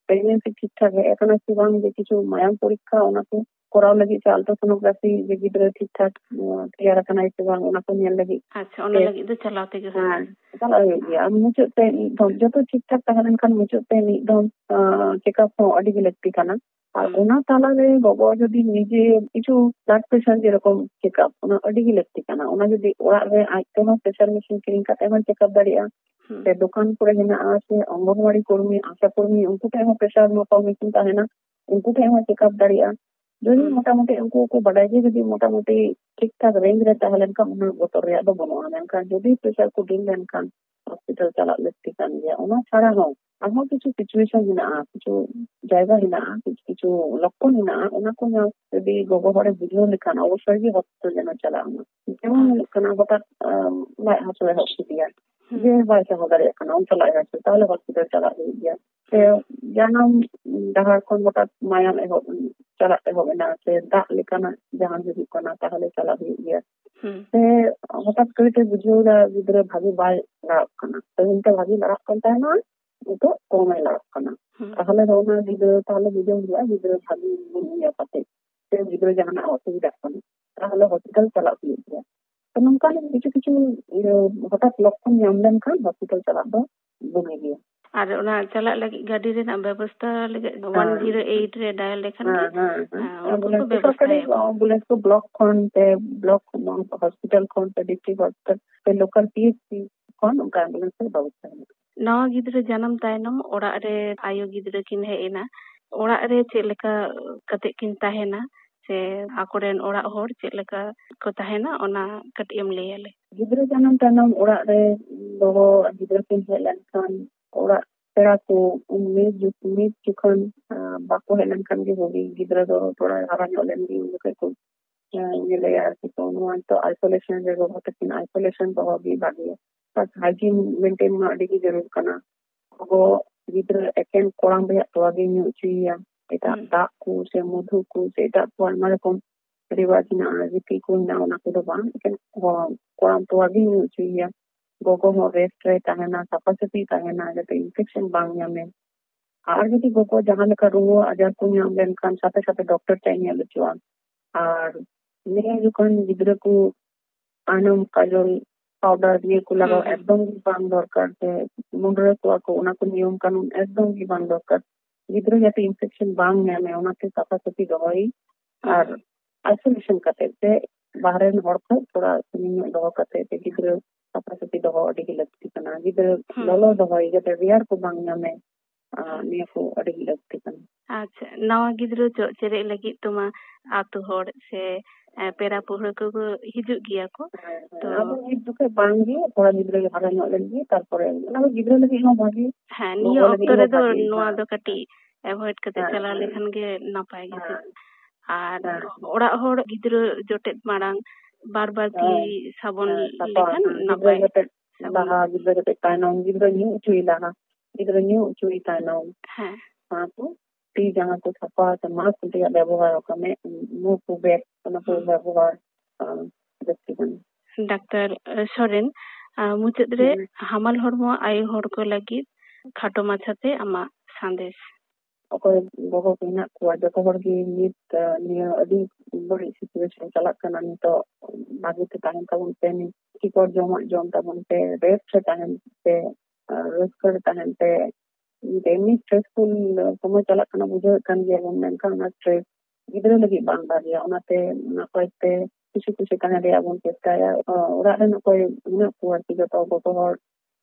ᱯᱨᱮᱜᱱᱮᱱᱥᱤ ᱴᱷᱤᱠ ᱴᱷᱟᱠ ᱦᱮᱡ ᱟᱠᱟᱱᱟ ᱥᱮ ᱵᱟᱝ, ᱡᱮ ᱠᱤᱪᱷᱩ ᱢᱟᱭᱟᱢ ᱯᱚᱨᱤᱠᱠᱷᱟ, ᱚᱱᱟ ᱠᱚ ᱠᱚᱨᱟᱣ ᱞᱟᱹᱜᱤᱫ ᱥᱮ ultrasonography ᱡᱮ ᱜᱤᱫᱽᱨᱟᱹ ᱴᱷᱤᱠ ᱴᱷᱟᱠ, ᱩᱸ, ᱛᱮᱭᱟᱨ ᱟᱠᱟᱱᱟᱭ ᱥᱮ ᱵᱟᱝ, ᱚᱱᱟ ᱠᱚ ᱧᱮᱞ ᱞᱟᱹᱜᱤᱫ᱾ ᱟᱪᱪᱷᱟ, ᱚᱱᱟ ᱦᱮᱸ᱾ ᱞᱟᱹᱜᱤᱫ ᱫᱚ ᱪᱟᱞᱟᱣ ᱛᱮᱜᱮ ᱦᱩᱭᱩᱜᱼᱟ᱾ ᱦᱮᱸ, ᱪᱟᱞᱟᱜ ᱦᱩᱭᱩᱜ ᱜᱮᱭᱟ᱾ ᱟᱨ ᱢᱩᱪᱟᱹᱫ ᱛᱮ ᱢᱤᱫ ᱫᱷᱚᱢ, ᱡᱚᱛᱚ ᱴᱷᱤᱠ ᱴᱷᱟᱠ ᱛᱟᱦᱮᱸ ᱞᱮᱱᱠᱷᱟᱱ ᱢᱩᱪᱟᱹᱫ ᱛᱮ ᱢᱤᱫ ᱫᱷᱚᱢ, ᱟᱸ, check up ᱦᱚᱸ ᱟᱹᱰᱤ ᱜᱮ ᱞᱟᱹᱠᱛᱤ ᱠᱟᱱᱟ᱾ ᱟᱨ ᱦᱩᱸ᱾ ᱚᱱᱟ ᱛᱟᱞᱟᱨᱮ ᱜᱚᱜᱚ ᱡᱩᱫᱤ ᱱᱤᱡᱮ ᱠᱤᱪᱷᱩ blood pressure ᱡᱮᱨᱚᱠᱚᱢ check up, ᱚᱱᱟ ᱟᱹᱰᱤ ᱜᱮ ᱞᱟᱹᱠᱛᱤ ᱠᱟᱱᱟ᱾ ᱚᱱᱟ ᱡᱩᱫᱤ ᱚᱲᱟᱜ ᱨᱮ ᱟᱡ ᱛᱮᱦᱚᱸ pressure machine ᱠᱤᱨᱤᱧ ᱠᱟᱛᱮ ᱦᱚᱸ check up ᱫᱟᱲᱮᱭᱟᱜᱼᱟ, ᱦᱩᱸ᱾ ᱥᱮ ᱫᱚᱠᱟᱱ ᱠᱚᱨᱮ ᱦᱮᱱᱟᱜᱼᱟ, ᱥᱮ ᱚᱝᱜᱚᱱᱣᱟᱲᱤ ᱠᱚᱨᱢᱤ, ᱟᱥᱟ ᱠᱚᱨᱢᱤ, ᱩᱱᱠᱩ ᱴᱷᱮᱱ ᱦᱚᱸ pressure ᱢᱟᱯᱟᱣ machine ᱛᱟᱦᱮᱱᱟ, ᱩᱱᱠᱩ ᱴᱷᱮᱱ ᱦᱚᱸ check up ᱫᱟᱲᱮᱭᱟᱜᱼᱟ᱾ ᱡᱩᱫᱤ ᱦᱩᱸ᱾ ᱢᱚᱴᱟᱢᱩᱴᱤ ᱩᱱᱠᱩ ᱠᱚ ᱵᱟᱰᱟᱭ ᱜᱮ, ᱡᱩᱫᱤ ᱢᱚᱴᱟᱢᱩᱴᱤ ᱴᱷᱤᱠ ᱴᱷᱟᱠ range ᱨᱮ ᱛᱟᱦᱮᱸ ᱞᱮᱱᱠᱷᱟᱱ ᱩᱱᱟᱹᱜ ᱵᱚᱛᱚᱨ ᱨᱮᱭᱟᱜ ᱫᱚ ᱵᱟᱹᱱᱩᱜᱼᱟ᱾ ᱢᱮᱱᱠᱷᱟᱱ ᱡᱩᱫᱤ pressure ᱠᱚ ᱰᱷᱤᱞ ᱞᱮᱱᱠᱷᱟᱱ hospital ᱪᱟᱞᱟᱜ ᱞᱟᱹᱠᱛᱤ ᱠᱟᱱ ᱜᱮᱭᱟ᱾ ᱚᱱᱟ ᱪᱷᱟᱲᱟ ᱦᱚᱸ ᱟᱨᱦᱚᱸ ᱠᱤᱪᱷᱩ situation ᱦᱮᱱᱟᱜᱼᱟ, ᱠᱤᱪᱷᱩ ᱡᱟᱭᱜᱟ ᱦᱮᱱᱟᱜᱼᱟ, ᱠᱤᱪᱷᱩ, ᱠᱤᱪᱷᱩ ᱞᱚᱠᱠᱷᱚᱱ ᱦᱮᱱᱟᱜᱼᱟ, ᱚᱱᱟ ᱠᱚ ᱧᱮᱞ ᱡᱩᱫᱤ ᱜᱚᱜᱚ ᱦᱚᱲᱮ ᱵᱩᱡᱷᱟᱹᱣ ᱞᱮᱠᱷᱟᱱ ᱚᱵᱚᱥᱥᱳᱭ ᱜᱮ hospital ᱡᱮᱱᱚ ᱪᱟᱞᱟᱜ ᱢᱟ᱾ ᱡᱮᱢᱚᱱ ᱦᱩᱭᱩᱜ ᱠᱟᱱᱟ ᱦᱚᱴᱟᱛ, ᱟᱢ, ᱞᱟᱡ ᱦᱟᱹᱥᱩ ᱮᱦᱚᱵ ᱠᱮᱫᱮᱭᱟ, ᱦᱩᱸ᱾ ᱡᱮ ᱵᱟᱭ ᱥᱟᱦᱟᱣ ᱫᱟᱲᱮᱭᱟᱜ ᱠᱟᱱᱟ, ᱚᱱᱠᱟ ᱞᱟᱡ ᱦᱟᱹᱥᱩ, ᱛᱟᱦᱚᱞᱮ hospital ᱪᱟᱞᱟᱜ ᱦᱩᱭᱩᱜ ᱜᱮᱭᱟ᱾ ᱥᱮ ᱦᱩᱸ᱾ ᱡᱟᱱᱟᱢ ᱰᱟᱦᱟᱨ ᱠᱷᱚᱱ ᱦᱚᱴᱟᱛ ᱢᱟᱭᱟᱢ ᱮᱦᱚᱵ, ᱪᱟᱞᱟᱜ ᱮᱦᱚᱵ ᱮᱱᱟ, ᱥᱮ ᱫᱟᱜ ᱞᱮᱠᱟᱱᱟᱜ ᱡᱟᱦᱟᱸ ᱦᱤᱡᱩᱜ ᱠᱟᱱᱟ, ᱛᱟᱦᱚᱞᱮ ᱪᱟᱞᱟᱜ ᱦᱩᱭᱩᱜ ᱜᱮᱭᱟ᱾ ᱦᱩᱸ᱾ ᱥᱮ ᱦᱚᱴᱟᱛ ᱠᱚᱨᱮ ᱛᱮ ᱵᱩᱡᱷᱟᱹᱣ ᱮᱫᱟ ᱜᱤᱫᱽᱨᱟᱹ ᱵᱷᱟᱜᱮ ᱵᱟᱭ ᱞᱟᱲᱟᱜ ᱠᱟᱱᱟ, ᱯᱟᱹᱦᱤᱞ ᱛᱮ ᱵᱷᱟᱜᱮ ᱞᱟᱲᱟᱜ ᱠᱟᱱ ᱛᱟᱦᱮᱱᱟ, ᱱᱤᱛᱚᱜ ᱠᱚᱢᱮ ᱞᱟᱲᱟᱜ ᱠᱟᱱᱟ᱾ ᱦᱩᱸ᱾ ᱛᱟᱦᱚᱞᱮ ᱫᱚ ᱚᱱᱟ ᱜᱤᱫᱽᱨᱟᱹ ᱛᱟᱦᱚᱞᱮ ᱵᱩᱡᱷᱟᱹᱣ ᱦᱩᱭᱩᱜᱼᱟ ᱜᱤᱫᱽᱨᱟᱹ ᱵᱷᱟᱜᱮ ᱵᱟᱹᱱᱩᱜ ᱮᱭᱟ ᱯᱟᱥᱮᱡ, ᱥᱮ ᱜᱤᱫᱽᱨᱟᱹ ᱡᱟᱦᱟᱱᱟᱜ ᱚᱥᱩᱵᱤᱫᱷᱟᱜ ᱠᱟᱱᱟ, ᱛᱟᱦᱚᱞᱮ hospital ᱪᱟᱞᱟᱜ ᱦᱩᱭᱩᱜ ᱜᱮᱭᱟ᱾ ᱛᱚ ᱱᱚᱝᱠᱟᱱ ᱠᱤᱪᱷᱩ ᱠᱤᱪᱷᱩ ᱤᱭᱟᱹ ᱦᱚᱴᱟᱛ ᱞᱚᱠᱠᱷᱚᱱ ᱧᱟᱢ ᱞᱮᱱᱠᱷᱟᱱ hospital ᱪᱟᱞᱟᱜ ᱫᱚ ᱵᱩᱜᱤ ᱜᱮᱭᱟ᱾ ᱟᱨ ᱚᱱᱟ ᱪᱟᱞᱟᱜ ᱞᱟᱹᱜᱤᱫ ᱜᱟᱹᱰᱤ ᱨᱮᱱᱟᱜ ᱵᱮᱵᱚᱥᱛᱷᱟ ᱞᱟᱹᱜᱤᱫ ᱦᱮᱸ᱾ one zero eight ᱨᱮ dial ᱞᱮᱠᱷᱟᱱ ᱜᱮ, ᱦᱮᱸ, ᱦᱮᱸ, ᱦᱮᱸ᱾ ᱟᱸ, ᱩᱱᱠᱩ ᱠᱚ ambulance ᱠᱚ ᱥᱚᱨᱠᱟᱨᱤ ᱵᱮᱵᱚᱥᱛᱷᱟᱭᱟᱠᱚ᱾ Ambulance ᱠᱚ block ᱠᱷᱚᱱ ᱥᱮ block hospital ᱠᱷᱚᱱ ᱥᱮ district hospital ᱥᱮ local P H C ᱠᱷᱚᱱ ᱚᱱᱠᱟ ambulance ᱠᱚ ᱵᱮᱵᱚᱥᱛᱷᱟ ᱦᱮᱱᱟᱜᱼᱟ᱾ ᱱᱟᱣᱟ ᱜᱤᱫᱽᱨᱟᱹ ᱡᱟᱱᱟᱢ ᱛᱟᱭᱱᱚᱢ ᱚᱲᱟᱜ ᱨᱮ ᱟᱭᱳ ᱜᱤᱫᱽᱨᱟᱹ ᱠᱤᱱ ᱦᱮᱡ ᱮᱱᱟ, ᱚᱲᱟᱜ ᱨᱮ ᱪᱮᱫ ᱞᱮᱠᱟ ᱠᱟᱛᱮ ᱠᱤᱱ ᱛᱟᱦᱮᱱᱟ ᱥᱮ ᱟᱠᱚᱨᱮᱱ ᱚᱲᱟᱜ ᱦᱚᱲ ᱪᱮᱫ ᱞᱮᱠᱟ ᱠᱚ ᱛᱟᱦᱮᱱᱟ, ᱚᱱᱟ ᱠᱟᱹᱴᱤᱡ ᱮᱢ ᱞᱟᱹᱭ ᱟᱞᱮ᱾ ᱜᱤᱫᱽᱨᱟᱹ ᱡᱟᱱᱟᱢ ᱛᱟᱭᱱᱚᱢ ᱚᱲᱟᱜ ᱨᱮ ᱜᱚᱜᱚ ᱜᱤᱫᱽᱨᱟᱹ ᱠᱤᱱ ᱦᱮᱡ ᱞᱮᱱᱠᱷᱟᱱ ᱚᱲᱟᱜ ᱯᱮᱲᱟ ᱠᱚ ᱢᱤᱫ ᱡᱚᱠ-, ᱢᱤᱫ ᱡᱚᱠᱷᱚᱱ, ᱟᱸ, ᱵᱟᱠᱚ ᱦᱮᱡ ᱞᱮᱱᱠᱷᱟᱱ ᱜᱮ ᱵᱷᱟᱹᱜᱤ᱾ ᱜᱤᱫᱽᱨᱟᱹ ᱫᱚ ᱛᱷᱚᱲᱟ ᱦᱟᱨᱟ ᱧᱚᱜ ᱞᱮᱱ ᱜᱮ ᱩᱱ ᱡᱚᱠᱷᱚᱱ ᱠᱚ, ᱟᱸ, ᱧᱮᱞᱮᱭᱟ ᱟᱨᱠᱤ᱾ ᱛᱚ ᱱᱚᱣᱟ ᱱᱤᱛᱚᱜ isolation ᱨᱮ ᱜᱚᱜᱚ ᱛᱟᱹᱠᱤᱱ isolation ᱫᱚᱦᱚ ᱜᱮ ᱵᱷᱟᱜᱮᱭᱟ᱾ Plus hygiene maintain ᱢᱟ ᱟᱹᱰᱤ ᱜᱮ ᱡᱟᱹᱨᱩᱲ ᱠᱟᱱᱟ᱾ ᱜᱚᱜᱚ ᱜᱤᱫᱽᱨᱟᱹ ᱮᱠᱮᱱ ᱠᱚᱲᱟᱢ ᱨᱮᱭᱟᱜ ᱛᱚᱣᱟ ᱜᱮ ᱧᱩ ᱦᱚᱪᱚᱭᱮᱭᱟ᱾ ᱮᱴᱟᱜ ᱦᱩᱸ᱾ ᱫᱟᱜ ᱠᱚ ᱥᱮ ᱢᱚᱫᱷᱩ ᱠᱚ ᱥᱮ ᱮᱴᱟᱜ ᱠᱚ ᱟᱭᱢᱟ ᱨᱚᱠᱚᱢ ᱨᱮᱣᱟᱡᱽ ᱦᱮᱱᱟᱜᱼᱟ, ᱨᱤᱛᱤ ᱠᱚ ᱦᱮᱱᱟᱜᱼᱟ, ᱚᱱᱟ ᱠᱚᱫᱚ ᱵᱟᱝ, ᱮᱠᱮᱱ ᱠᱚ-, ᱠᱚᱲᱟᱢ ᱛᱚᱣᱟ ᱜᱮ ᱧᱩ ᱦᱚᱪᱚᱭᱮᱭᱟ᱾ ᱜᱚᱜᱚ ᱦᱚᱸ rest ᱨᱮᱭ ᱛᱟᱦᱮᱱᱟ, ᱥᱟᱯᱷᱟ ᱥᱟᱹᱯᱷᱤ ᱛᱟᱦᱮᱱᱟ, ᱡᱟᱛᱮ infection ᱵᱟᱝ ᱧᱟᱢᱮ᱾ ᱟᱨ ᱡᱩᱫᱤ ᱜᱚᱜᱚ ᱡᱟᱦᱟᱸ ᱞᱮᱠᱟ ᱨᱩᱣᱟᱹ ᱟᱡᱟᱨ ᱠᱚ ᱧᱟᱢ ᱞᱮᱱᱠᱷᱟᱱ ᱥᱟᱛᱮ ᱥᱟᱛᱮ ᱰᱚᱠᱴᱚᱨ ᱴᱷᱮᱱ ᱧᱮᱞ ᱦᱚᱪᱚᱜᱼᱟ᱾ ᱟᱨ ᱱᱤᱭᱟᱹ ᱡᱚᱠᱷᱚᱱ ᱜᱤᱫᱽᱨᱟᱹ ᱠᱚ ᱟᱭᱱᱚᱢ, ᱠᱟᱡᱚᱞ, ᱯᱟᱣᱰᱟᱨ ᱱᱤᱭᱟᱹ ᱠᱚ ᱞᱟᱜᱟᱣ ᱦᱩᱸ, ᱦᱩᱸ᱾ ᱮᱠᱫᱚᱢ ᱜᱮ ᱵᱟᱝ ᱫᱚᱨᱠᱟᱨ, ᱥᱮ ᱢᱩᱰᱨᱟᱹ ᱠᱚᱣᱟ ᱠᱚ, ᱚᱱᱟ ᱠᱚ ᱱᱤᱭᱚᱢ ᱠᱟᱹᱱᱩᱱ ᱮᱠᱫᱚᱢ ᱜᱮ ᱵᱟᱝ ᱫᱚᱨᱠᱟᱨ᱾ ᱜᱤᱫᱽᱨᱟᱹ ᱡᱟᱛᱮ ᱤᱱᱯᱷᱮᱠᱥᱚᱱ ᱵᱟᱝ ᱧᱟᱢᱮ, ᱚᱱᱟᱛᱮ ᱥᱟᱯᱷᱟ ᱥᱟᱹᱯᱷᱤ ᱫᱚᱦᱚᱭ᱾ ᱦᱩᱸ᱾ ᱟᱨ ᱟᱭᱥᱳᱞᱮᱥᱚᱱ ᱠᱟᱛᱮ ᱥᱮ ᱵᱟᱦᱨᱮ ᱨᱮᱱ ᱦᱚᱲ ᱠᱷᱚᱱ ᱛᱷᱚᱲᱟ ᱥᱟᱺᱜᱤᱧ ᱧᱚᱜ ᱫᱚᱦᱚ ᱠᱟᱛᱮ ᱥᱮ ᱜᱤᱫᱽᱨᱟᱹ ᱥᱟᱯᱷᱟ ᱥᱟᱹᱯᱷᱤ ᱫᱚᱦᱚ ᱟᱹᱰᱤ ᱜᱮ ᱞᱟᱹᱠᱛᱤ ᱠᱟᱱᱟ᱾ ᱜᱤᱫᱽᱨᱟᱹ ᱦᱩᱸ᱾ ᱞᱚᱞᱚ ᱫᱚᱦᱚᱭ, ᱡᱟᱛᱮ ᱨᱮᱭᱟᱲ ᱠᱚ ᱵᱟᱝ ᱧᱟᱢᱮ, ᱟᱨ ᱦᱩᱸ᱾ ᱱᱤᱭᱟᱹ ᱠᱚ ᱟᱹᱰᱤ ᱜᱮ ᱞᱟᱹᱠᱛᱤ ᱠᱟᱱᱟ᱾ ᱟᱪᱪᱷᱟ, ᱱᱟᱣᱟ ᱜᱤᱫᱽᱨᱟᱹ ᱪᱚᱜ ᱪᱮᱨᱮᱡ ᱞᱟᱹᱜᱤᱫ ᱛᱚᱢᱟ ᱟᱛᱳ ᱦᱚᱲ ᱥᱮ, ᱮ, ᱯᱮᱲᱟ ᱯᱟᱹᱲᱦᱟᱹ ᱠᱚᱠᱚ ᱦᱤᱡᱩᱜ ᱜᱮᱭᱟ ᱠᱚ᱾ ᱦᱮᱸ, ᱦᱮᱸ᱾ ᱛᱚ ᱟᱫᱚ ᱱᱤᱛ ᱡᱚᱠᱷᱚᱱ ᱵᱟᱝ ᱜᱮ, ᱛᱷᱚᱲᱟ ᱜᱤᱫᱽᱨᱟᱹ ᱦᱟᱨᱟ ᱧᱚᱜ ᱞᱮᱱ ᱜᱮ, ᱛᱟᱨᱯᱚᱨᱮ ᱚᱱᱟ ᱫᱚ ᱜᱤᱫᱽᱨᱟᱹ ᱞᱟᱹᱜᱤᱫ ᱦᱚᱸ ᱵᱷᱟᱜᱤ, ᱦᱮᱸ, ᱱᱤᱭᱟᱹ ᱜᱚᱜᱚ ᱞᱟᱹᱜᱤᱫ ᱚᱠᱛᱚ ᱦᱚᱸ ᱨᱮᱫᱚ ᱵᱷᱟᱜᱤ᱾ ᱱᱚᱣᱟ ᱦᱮᱸ, ᱫᱚ ᱠᱟᱹᱴᱤᱡ ᱮᱵᱷᱚᱭᱮᱰ ᱠᱟᱛᱮ ᱦᱮᱸ, ᱪᱟᱞᱟᱣ ᱦᱮᱸ᱾ ᱞᱮᱠᱷᱟᱱ ᱜᱮ ᱱᱟᱯᱟᱭ ᱜᱮ᱾ ᱦᱮᱸ᱾ ᱟᱨ ᱦᱮᱸ᱾ ᱚᱲᱟᱜ ᱦᱚᱲ ᱜᱤᱫᱽᱨᱟᱹ ᱡᱚᱴᱮᱫ ᱢᱟᱲᱟᱝ ᱵᱟᱨ ᱵᱟᱨ ᱛᱤ ᱦᱮᱸ᱾ ᱥᱟᱵᱚᱱ ᱦᱮᱸ, ᱥᱟᱯᱷᱟ, ᱞᱮᱠᱷᱟᱱ ᱦᱮᱸ, ᱜᱤᱫᱽᱨᱟᱹ ᱱᱟᱯᱟᱭ᱾ ᱡᱚᱴᱮᱫ ᱥᱟᱵᱚᱱ᱾ ᱞᱟᱦᱟ, ᱜᱤᱫᱽᱨᱟᱹ ᱡᱚᱴᱮᱫ ᱛᱟᱭᱱᱚᱢ, ᱜᱤᱫᱽᱨᱟᱹ ᱧᱩ ᱦᱚᱪᱚᱭᱮ ᱞᱟᱦᱟ, ᱜᱤᱫᱽᱨᱟᱹ ᱧᱩ ᱦᱚᱪᱚᱭᱮ ᱛᱟᱭᱱᱚᱢ᱾ ᱦᱮᱸ᱾ ᱚᱱᱟ ᱠᱚ ᱛᱤ ᱡᱟᱸᱜᱟ ᱠᱚ ᱥᱟᱯᱷᱟ ᱥᱮ ᱢᱟᱥᱠ ᱨᱮᱭᱟᱜ ᱵᱮᱵᱚᱦᱟᱨ ᱚᱠᱟ ᱢᱮ-, ᱢᱩ ᱠᱚ ᱵᱮᱜ, ᱚᱱᱟ ᱠᱚ ᱦᱩᱸ᱾ ᱵᱮᱵᱚᱦᱟᱨ, ᱟᱸ, ᱞᱟᱹᱠᱛᱤ ᱠᱟᱱᱟ᱾ ᱰᱟᱠᱛᱟᱨ, ᱮ, ᱥᱚᱨᱮᱱ, ᱟ, ᱢᱩᱪᱟᱹᱫ ᱨᱮ ᱦᱩᱸ᱾ ᱦᱟᱢᱟᱞ ᱦᱚᱲᱢᱚ ᱟᱭᱳ ᱦᱚᱲ ᱠᱚ ᱞᱟᱹᱜᱤᱫ ᱠᱷᱟᱴᱚ ᱢᱟᱪᱷᱟᱛᱮ ᱟᱢᱟᱜ ᱥᱟᱸᱫᱮᱥ᱾ ᱚᱠᱚᱭ ᱜᱚᱜᱚ ᱠᱚ ᱦᱮᱱᱟᱜ ᱠᱚᱣᱟ, ᱡᱚᱛᱚ ᱦᱚᱲ ᱜᱮ ᱱᱤᱛ, ᱟ, ᱱᱤᱭᱟᱹ ᱟᱹᱰᱤ ᱵᱟᱹᱲᱤᱡ situation ᱪᱟᱞᱟᱜ ᱠᱟᱱᱟ ᱱᱤᱛᱚᱜ, ᱵᱷᱟᱜᱤ ᱛᱮ ᱛᱟᱦᱮᱱ ᱛᱟᱵᱚᱱ ᱯᱮ, ᱱᱤᱛ ᱯᱩᱥᱴᱤᱠᱚᱨ ᱡᱚᱢᱟᱜ ᱡᱚᱢ ᱛᱟᱵᱚᱱ ᱯᱮ, rest ᱨᱮ ᱛᱟᱦᱮᱱ ᱯᱮ, ᱟ, ᱨᱟᱹᱥᱠᱟᱹ ᱨᱮ ᱛᱟᱦᱮᱱ ᱯᱮ᱾ ᱮᱢᱱᱤ stressful ᱥᱚᱢᱚᱭ ᱪᱟᱞᱟᱜ ᱠᱟᱱᱟ, ᱵᱩᱡᱷᱟᱹᱣᱮᱫ ᱠᱟᱱ ᱜᱮᱭᱟ ᱵᱚᱱ, ᱢᱮᱱᱠᱷᱟᱱ ᱚᱱᱟ stress ᱜᱤᱫᱽᱨᱟᱹ ᱞᱟᱹᱜᱤᱫ ᱵᱟᱝ ᱵᱷᱟᱜᱮᱭᱟ᱾ ᱚᱱᱟᱛᱮ ᱱᱟᱯᱟᱭ ᱛᱮ ᱠᱩᱥᱤ ᱠᱩᱥᱤ ᱛᱟᱦᱮᱸ ᱨᱮᱭᱟᱜ ᱵᱚᱱ ᱪᱮᱥᱴᱟᱭᱟ᱾ ᱚ, ᱚᱲᱟᱜ ᱨᱮᱱ ᱚᱠᱚᱭ ᱢᱮᱱᱟᱜ ᱠᱚᱣᱟ ᱟᱨᱠᱤ, ᱡᱚᱛᱚ ᱜᱚᱜᱚ ᱦᱚᱲ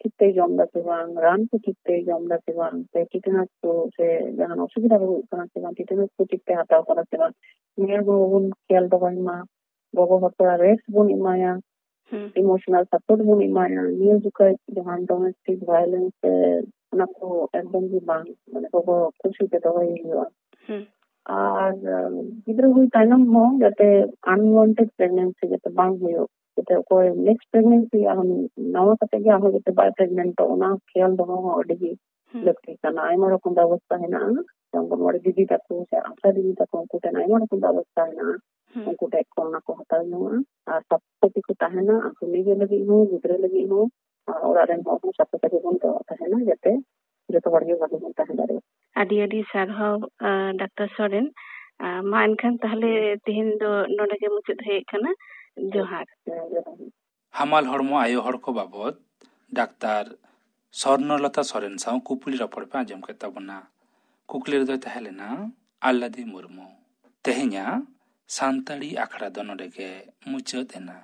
ᱴᱷᱤᱠ ᱛᱮᱭ ᱡᱚᱢ ᱫᱟ ᱥᱮ ᱵᱟᱝ, ᱨᱟᱱ ᱠᱚ ᱴᱷᱤᱠ ᱛᱮᱭ ᱡᱚᱢ ᱫᱟ ᱥᱮ ᱵᱟᱝ, ᱥᱮ tetanus ᱠᱚ ᱥᱮ ᱡᱟᱦᱟᱱ ᱚᱥᱩᱵᱤᱫᱷᱟ ᱠᱚ ᱦᱩᱭᱩᱜ ᱠᱟᱱᱟ ᱥᱮ ᱵᱟᱝ, tetanus ᱠᱚ ᱴᱷᱤᱠ ᱛᱮ ᱦᱟᱛᱟᱣ ᱠᱟᱱᱟ ᱥᱮ ᱵᱟᱝ, ᱱᱤᱭᱟᱹ ᱦᱚᱸ ᱵᱚᱱ ᱠᱷᱮᱭᱟᱞ ᱫᱚᱦᱚᱭ ᱢᱟ᱾ ᱜᱚᱜᱚ ᱦᱚᱲ ᱛᱷᱚᱲᱟ rest ᱵᱚᱱ ᱮᱢᱟᱭᱟ, ᱦᱩᱸ᱾ Emotional support ᱵᱚᱱ ᱮᱢᱟᱭᱟ᱾ ᱱᱤᱭᱟᱹ ᱡᱚᱠᱷᱚᱡ ᱡᱟᱦᱟᱱ domestic violence ᱥᱮ ᱚᱱᱟ ᱠᱚ ᱮᱠᱫᱚᱢ ᱜᱮ ᱵᱟᱝ, ᱢᱟᱱᱮ ᱜᱚᱜᱚ ᱠᱩᱥᱤ ᱛᱮ ᱫᱚᱦᱚᱭ ᱦᱩᱭᱩᱜᱼᱟ᱾ ᱦᱩᱸ᱾ ᱟᱨ, ᱟᱸ, ᱜᱤᱫᱽᱨᱟᱹ ᱦᱩᱭ ᱛᱟᱭᱱᱚᱢ ᱦᱚᱸ ᱡᱟᱛᱮ unwanted pregnancy ᱡᱟᱛᱮ ᱵᱟᱝ ᱦᱩᱭᱩᱜ, ᱡᱟᱛᱮ ᱚᱠᱚᱭ next pregnancy ᱟᱨᱦᱚᱸ ᱱᱟᱣᱟ ᱠᱟᱛᱮ ᱜᱮ ᱟᱨᱦᱚᱸ ᱡᱟᱛᱮ ᱵᱟᱭ pregnantᱚᱜ, ᱚᱱᱟ ᱠᱷᱮᱭᱟᱞ ᱫᱚᱦᱚ ᱦᱚᱸ ᱟᱹᱰᱤ ᱜᱮ ᱦᱩᱸ᱾ ᱞᱟᱹᱠᱛᱤ ᱠᱟᱱᱟ᱾ ᱟᱭᱢᱟ ᱨᱚᱠᱚᱢ ᱵᱮᱵᱚᱥᱛᱷᱟ ᱦᱮᱱᱟᱜᱼᱟ, ᱚᱝᱜᱚᱱᱣᱟᱲᱤ ᱫᱤᱫᱤ ᱛᱟᱠᱚ ᱥᱮ ᱟᱥᱟ ᱫᱤᱫᱤ ᱛᱟᱠᱚ, ᱩᱱᱠᱩ ᱴᱷᱮᱱ ᱟᱭᱢᱟ ᱨᱚᱠᱚᱢ ᱵᱮᱵᱚᱥᱛᱷᱟ ᱦᱮᱱᱟᱜᱼᱟ᱾ ᱦᱩᱸ᱾ ᱩᱱᱠᱩ ᱴᱷᱮᱱ ᱠᱷᱚᱱ ᱚᱱᱟ ᱠᱚ ᱦᱟᱛᱟᱣ ᱡᱚᱝᱟ᱾ ᱟᱨ ᱥᱟᱯᱷᱟ ᱥᱟᱹᱯᱷᱤ ᱠᱚ ᱛᱟᱦᱮᱱᱟ, ᱟᱠᱚ ᱱᱤᱡᱮ ᱞᱟᱹᱜᱤᱫ ᱦᱚᱸ, ᱜᱤᱫᱽᱨᱟᱹ ᱞᱟᱹᱜᱤᱫ ᱦᱚᱸ, ᱟᱨ ᱚᱲᱟᱜ ᱨᱮᱱ ᱦᱚᱲ ᱦᱚᱸ ᱥᱟᱯᱷᱟ ᱥᱟᱹᱯᱷᱤ ᱵᱚᱱ ᱫᱚᱦᱚ ᱛᱟᱦᱮᱱᱟ, ᱡᱟᱛᱮ ᱡᱚᱛᱚ ᱦᱚᱲ ᱜᱮ ᱵᱷᱟᱜᱮ ᱵᱚᱱ ᱛᱟᱦᱮᱸ ᱫᱟᱲᱮᱭᱟᱜᱼᱟ᱾ ᱟᱹᱰᱤ ᱟᱹᱰᱤ ᱥᱟᱨᱦᱟᱣ, ᱟᱸ, ᱰᱟᱠᱛᱟᱨ ᱥᱚᱨᱮᱱ᱾ ᱟᱸ, ᱢᱟ ᱮᱱᱠᱷᱟᱱ ᱛᱟᱦᱚᱞᱮ ᱛᱮᱦᱮᱧ ᱫᱚ ᱱᱚᱰᱮ ᱜᱮ ᱢᱩᱪᱟᱹᱫ ᱦᱩᱭᱩᱜ ᱠᱟᱱᱟ᱾ ᱡᱚᱦᱟᱨ᱾ ᱦᱮᱸ, ᱡᱚᱦᱟᱨ᱾ ᱦᱟᱢᱟᱞ ᱦᱚᱲᱢᱚ ᱟᱭᱳ ᱦᱚᱲ ᱠᱚ ᱵᱟᱵᱚᱫ ᱰᱟᱠᱛᱟᱨ ᱥᱚᱨᱱᱚᱞᱚᱛᱟ ᱥᱚᱨᱮᱱ ᱥᱟᱶ ᱠᱩᱯᱞᱤ ᱨᱚᱯᱚᱲ ᱯᱮ ᱟᱸᱡᱚᱢ ᱠᱮᱫ ᱛᱟᱵᱚᱱᱟ᱾ ᱠᱩᱠᱞᱤ ᱨᱮᱫᱚᱭ ᱛᱟᱦᱮᱸ ᱞᱮᱱᱟ ᱟᱞᱞᱟᱫᱤ ᱢᱩᱨᱢᱩ᱾ ᱛᱮᱦᱮᱧᱟᱜ ᱥᱟᱱᱛᱟᱲᱤ ᱟᱠᱷᱲᱟ ᱫᱚ ᱱᱚᱰᱮ ᱜᱮ ᱢᱩᱪᱟᱹᱫ ᱮᱱᱟ᱾